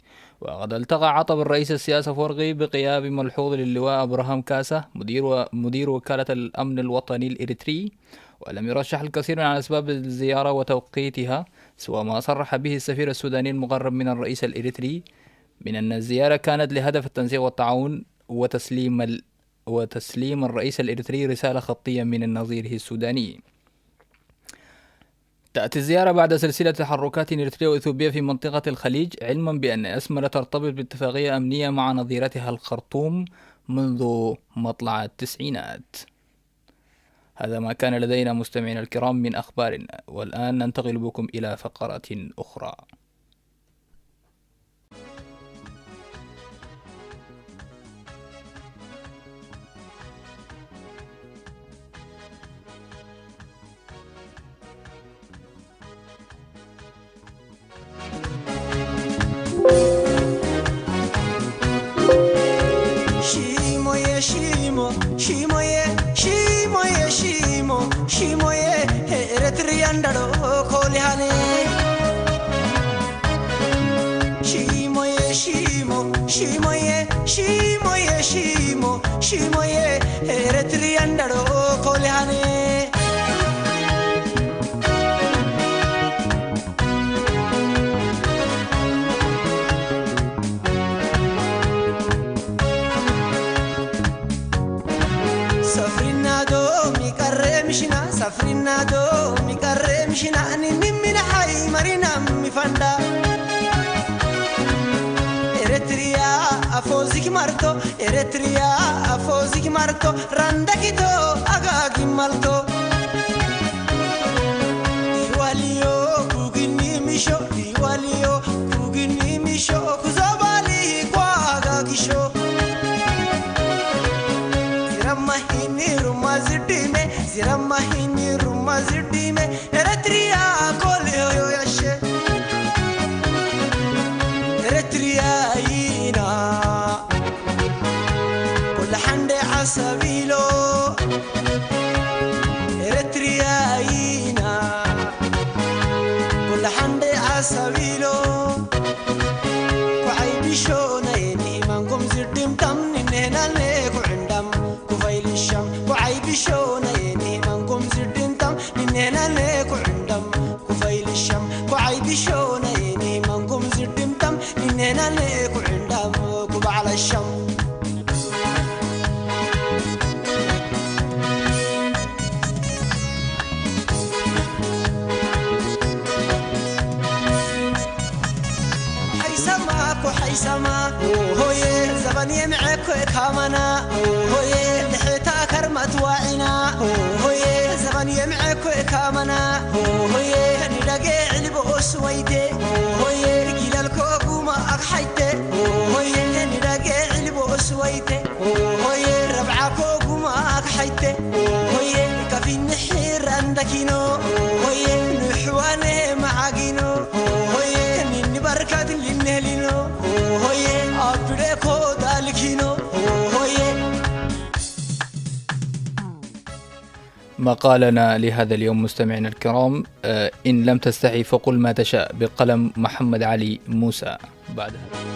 وقد التقى عطا بالرئيس السياسي أفورقي بغياب ملحوظ للواء أبراهام كاسا، مدير و-، مدير وكالة الأمن الوطني الإريتري. ولم يرشح الكثير عن أسباب الزيارة وتوقيتها سوى ما صرح به السفير السوداني المقرب من الرئيس الإريتري من أن الزيارة كانت لهدف التنسيق والتعاون وتسليم ال-، وتسليم الرئيس الإريتري رسالة خطية من نظيره السوداني. تأتي الزيارة بعد سلسلة تحركات إريتريا وإثيوبيا في منطقة الخليج، علما بأن أسمرة ترتبط باتفاقية أمنية مع نظيرتها الخرطوم منذ مطلع التسعينات. هذا ما كان لدينا مستمعينا الكرام من أخبار، والآن ننتقل بكم إلى فقرات أخرى. Rinado mi karre mi shina ni ni mi na hai marina mi fanda. Eritrea afozik marto, Eritrea afozik marto, randa kito agagi malto. Iwaliyo kugini misho, iwaliyo kugini misho, kuzabali kwa agagisho. Zirama hini ruma zidime, zirama hini ruma zidime, Eritrea kole yo yashe. Eritrea ina, kula hande asabilo. Eritrea ina, kula hande asabilo. Kuai bisho na eni mangum zidim tam ni nena ne kuindam. Kufail sham, kuai bisho na eni mangum zidim tam ni nena ne kuindam. Kufail sham, kuai bisho na eni mangum zidim tam ni nena ne kuindam. Kubala sham. Haisama ko haisama, hoye zaban yem'e ko kamana, hoye lihta karmat wa'ina, hoye zaban yem'e ko kamana, hoye ni dage ilbo oswaite, hoye gilal ko guma ak haite, hoye ni dage ilbo oswaite. Hoye rab'a ko guma ak haite. Hoye kafin hir andakino. Hoye nuhwane ma'agino. Hoye nin barkat linelino. Hoye abde ko dalkino. Hoye. مقالنا لهذا اليوم مستمعينا الكرام، آه، إن لم تستحي فقل ما تشاء، بقلم محمد علي موسى. بعد هذا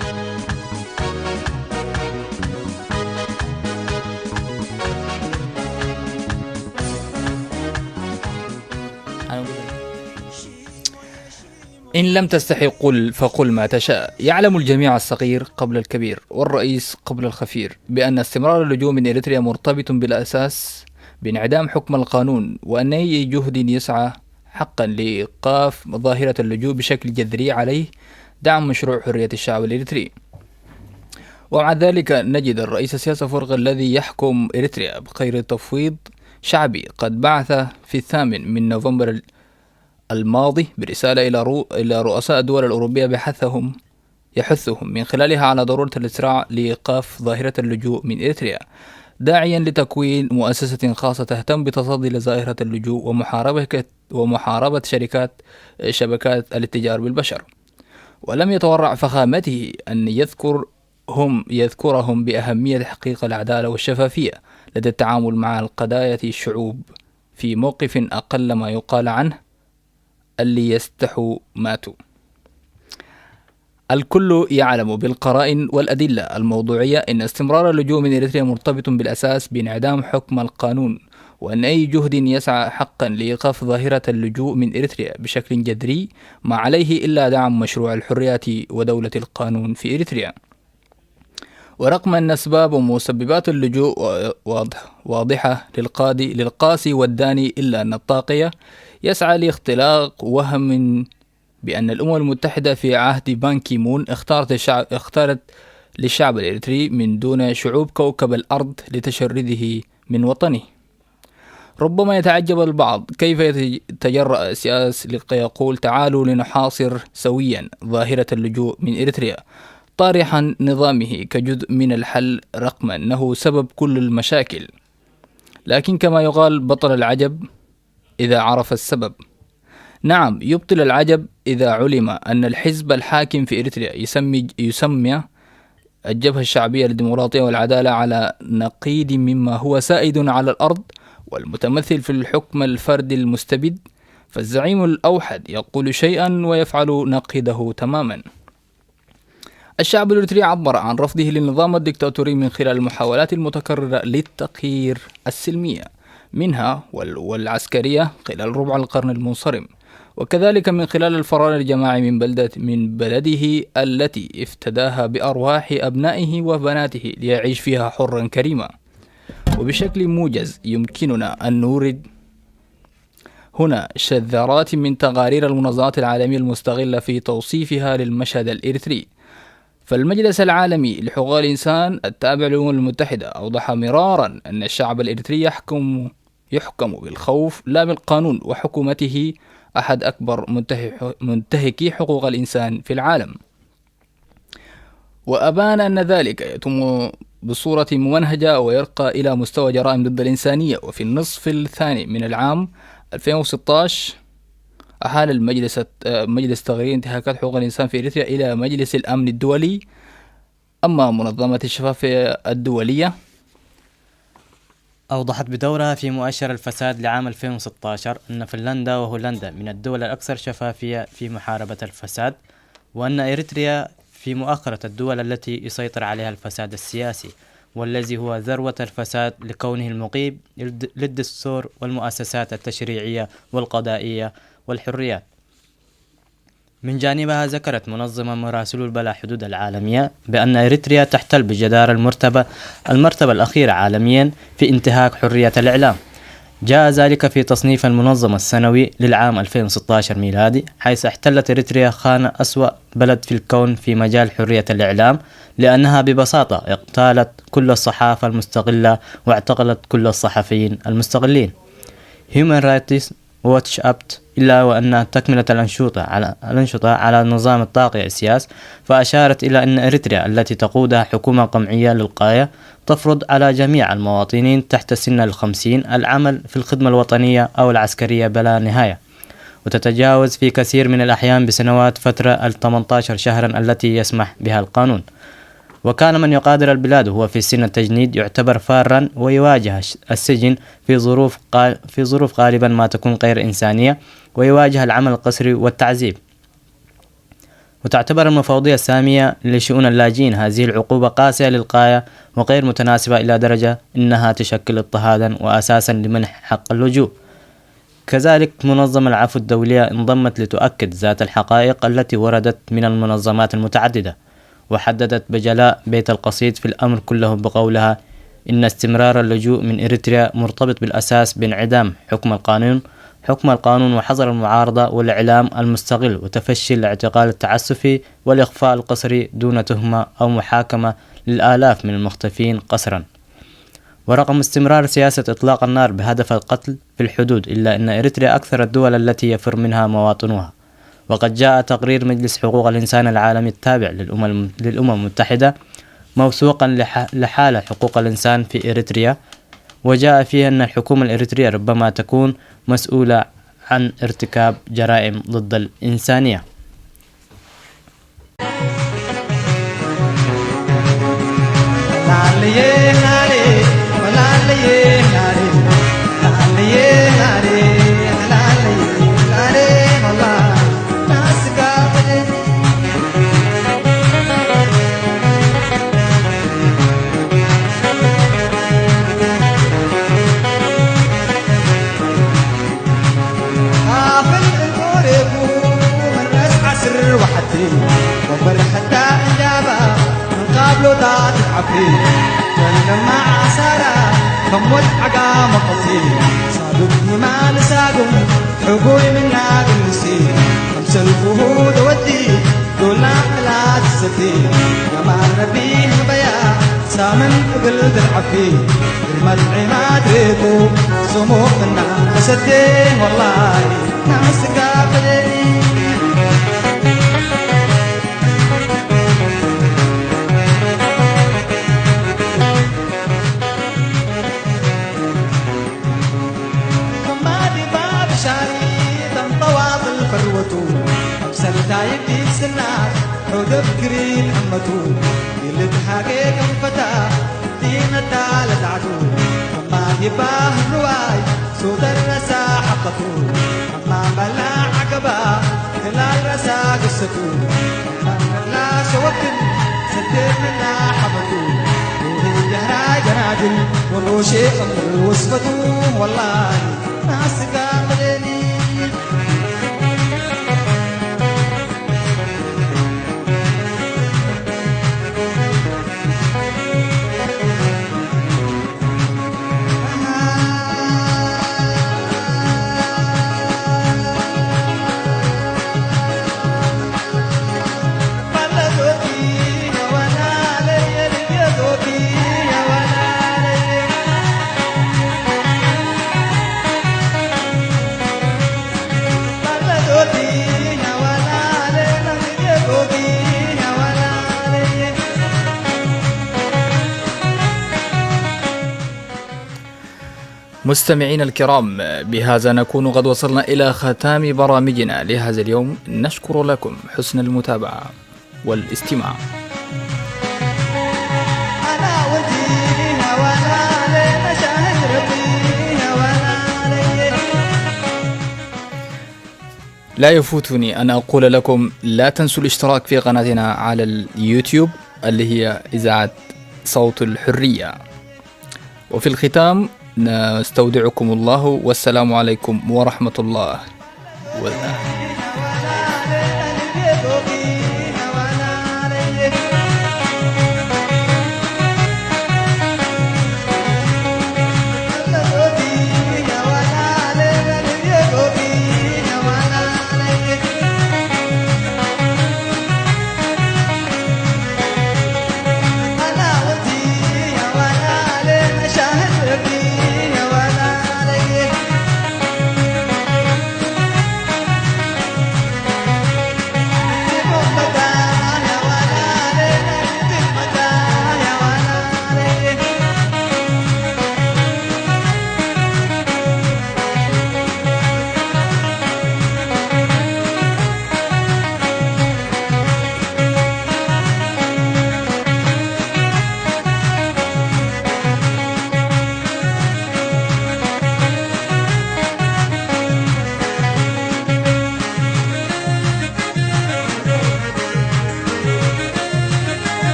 إن لم تستحي قل، فقل ما تشاء. يعلم الجميع الصغير قبل الكبير والرئيس قبل الخفير بأن استمرار اللجوء من إريتريا مرتبط بالأساس بانعدام حكم القانون، وأن أي جهد يسعى حقا لإيقاف ظاهرة اللجوء بشكل جذري عليه دعم مشروع حرية الشعب الإريتري. ومع ذلك نجد الرئيس سياس أفورقي الذي يحكم إريتريا بخير تفويض شعبي قد بعث في الثامن من نوفمبر الماضي برسالة إلى رو-، إلى رؤساء الدول الأوروبية بحثهم، يحثهم من خلالها على ضرورة الإسراع لإيقاف ظاهرة اللجوء من إريتريا، داعيا لتكوين مؤسسة خاصة تهتم بتصدي لظاهرة اللجوء ومحاربة، ومحاربة شركات، شبكات الاتجار بالبشر. ولم يتورع فخامته أن يذكر هم يذكرهم بأهمية تحقيق العدالة والشفافية لدى التعامل مع القضايا الشعوب في موقف أقل ما يقال عنه: اللي يستحوا ماتوا. الكل يعلم بالقرائن والأدلة الموضوعية أن استمرار اللجوء من إريتريا مرتبط بالأساس بانعدام حكم القانون، وأن أي جهد يسعى حقا لإيقاف ظاهرة اللجوء من إريتريا بشكل جذري ما عليه إلا دعم مشروع الحريات ودولة القانون في إريتريا. ورغم أن أسباب ومسببات اللجوء واضح-، واضحة للقاضي، للقاسي والداني، إلا أن الطاغية يسعى لاختلاق وهم بأن الأمم المتحدة في عهد بان كيمون اختارت الشعب، اختارت للشعب الإريتري من دون شعوب كوكب الأرض لتشرده من وطنه. ربما يتعجب البعض كيف يتج-، يتجرأ سياس ليقول: "تعالوا لنحاصر سويا ظاهرة اللجوء من إريتريا"، طارحا نظامه كجزء من الحل، رغم أنه سبب كل المشاكل. لكن كما يقال: بطل العجب إذا عرف السبب. نعم، يبطل العجب إذا علم أن الحزب الحاكم في إريتريا يسمي، يسمى الجبهة الشعبية للديمقراطية والعدالة على نقيض مما هو سائد على الأرض، والمتمثل في الحكم الفردي المستبد، فالزعيم الأوحد يقول شيئا ويفعل نقيضه تماما. الشعب الإريتري عبر عن رفضه للنظام الدكتاتوري من خلال المحاولات المتكررة للتغيير السلمية منها وال-، والعسكرية خلال ربع القرن المنصرم، وكذلك من خلال الفرار الجماعي من بلدة، من بلده التي افتداها بأرواح أبنائه وبناته ليعيش فيها حرا كريما. وبشكل موجز يمكننا أن نورد هنا شذرات من تقارير المنظمات العالمية المستقلة في توصيفها للمشهد الإريتري. فالمجلس العالمي لحقوق الإنسان التابع للأمم المتحدة أوضح مرارا أن الشعب الإريتري يحكم يحكم بالخوف لا بالقانون، وحكومته أحد أكبر منتهك-، منتهكي حقوق الإنسان في العالم. وأبان أن ذلك يتم بصورة ممنهجة ويرقى إلى مستوى جرائم ضد الإنسانية. وفي النصف الثاني من العام ألفين وستة عشر أحال المجلس الت-، مجلس تقرير انتهاكات حقوق الإنسان في إريتريا إلى مجلس الأمن الدولي. أما منظمة الشفافية الدولية أوضحت بدورها في مؤشر الفساد لعام ألفين وستة عشر أن فنلندا وهولندا من الدول الأكثر شفافية في محاربة الفساد، وأن إريتريا في مؤخرة الدول التي يسيطر عليها الفساد السياسي، والذي هو ذروة الفساد لكونه المقيم للد-، للدستور والمؤسسات التشريعية والقضائية والحريات. من جانبها، ذكرت منظمة مراسلو البلا حدود العالمية بأن إريتريا تحتل بجدارة المرتبة، المرتبة الأخيرة عالميا في انتهاك حرية الإعلام. جاء ذلك في تصنيف المنظمة السنوي للعام ألفين وستة عشر ميلادي، حيث احتلت إريتريا خانة أسوأ بلد في الكون في مجال حرية الإعلام، لأنها ببساطة اغتالت كل الصحافة المستقلة واعتقلت كل الصحفيين المستقلين. Human Rights Watch أبت إلا وأن تكملة الأنشطة على، الأنشطة على نظام الطاقة إسياس، فأشارت إلى أن إريتريا التي تقودها حكومة قمعية للغاية تفرض على جميع المواطنين تحت سن الخمسين العمل في الخدمة الوطنية أو العسكرية بلا نهاية، وتتجاوز في كثير من الأحيان بسنوات فترة الثمانية عشر شهرا التي يسمح بها القانون. وكان من يغادر البلاد وهو في سن التجنيد يعتبر فارا ويواجه الش-، السجن في ظروف قا-، في ظروف غالبا ما تكون غير إنسانية، ويواجه العمل القسري والتعذيب. وتعتبر المفوضية السامية لشؤون اللاجئين هذه العقوبة قاسية للغاية وغير متناسبة إلى درجة إنها تشكل اضطهادا وأساسا لمنح حق اللجوء. كذلك منظمة العفو الدولية انضمت لتؤكد ذات الحقائق التي وردت من المنظمات المتعددة، وحددت بجلاء بيت القصيد في الأمر كله بقولها إن استمرار اللجوء من إريتريا مرتبط بالأساس بانعدام حكم القانون، حكم القانون وحظر المعارضة والإعلام المستقل وتفشي الاعتقال التعسفي والإخفاء القسري دون تهمة أو محاكمة للآلاف من المختفين قسرا. ورغم استمرار سياسة إطلاق النار بهدف القتل في الحدود، إلا أن إريتريا أكثر الدول التي يفر منها مواطنوها. وقد جاء تقرير مجلس حقوق الإنسان العالمي التابع للأمم، للأمم المتحدة موثوقا لح-، لحالة حقوق الإنسان في إريتريا، وجاء فيه أن الحكومة الإريترية ربما تكون مسؤولة عن ارتكاب جرائم ضد الإنسانية. ኣፍል እንቆሬቡ መረስ ዓስር ወሓቲ ወንበር ሕታ እንጃባ እንቃብሎታት ዓፍሪ ወንማ ዓሳራ ከሞት ዓጋ መቐሲ ሳዱት ኒማ ንሳጉም ሕጉይ ምናግልሲ ከምሰልኩሁ ተወዲ ዶላ ዕላት ሰቲ ከማን ረቢ ንበያ ሳምን እግል ድርዓፊ ግርመት ዒማት ሬቁ ስሙቕ እና መሰቴ ወላሂ ናስጋ በደኒ ከማዲ ባብ ሻሪ ተንጠዋጥል ፈርወቱ ሰልታይ ዲብ ስናር ሑደብ ክሪን ሕመቱ ይልትሓጌ ገንፈታ ዲነታ ለታዕቱ እማ ሂባ ህርዋይ ሱተረሳ ሓቀቱ እማ በላ ዓገባ ክላል ረሳ ግሰቱ እማ በላ ሸወክን ሰደመና ሓበቱ ይህን ደህራይ ገናድል ወኖሼ እምሩ ስፈቱ ወላሂ ናስጋ መደኒ مستمعينا الكرام، بهذا نكون قد وصلنا إلى ختام برامجنا لهذا اليوم. نشكر لكم حسن المتابعة والاستماع. لا يفوتني أن أقول لكم لا تنسوا الاشتراك في قناتنا على اليوتيوب اللي هي إذاعة صوت الحرية. وفي الختام نستودعكم الله والسلام عليكم ورحمة الله.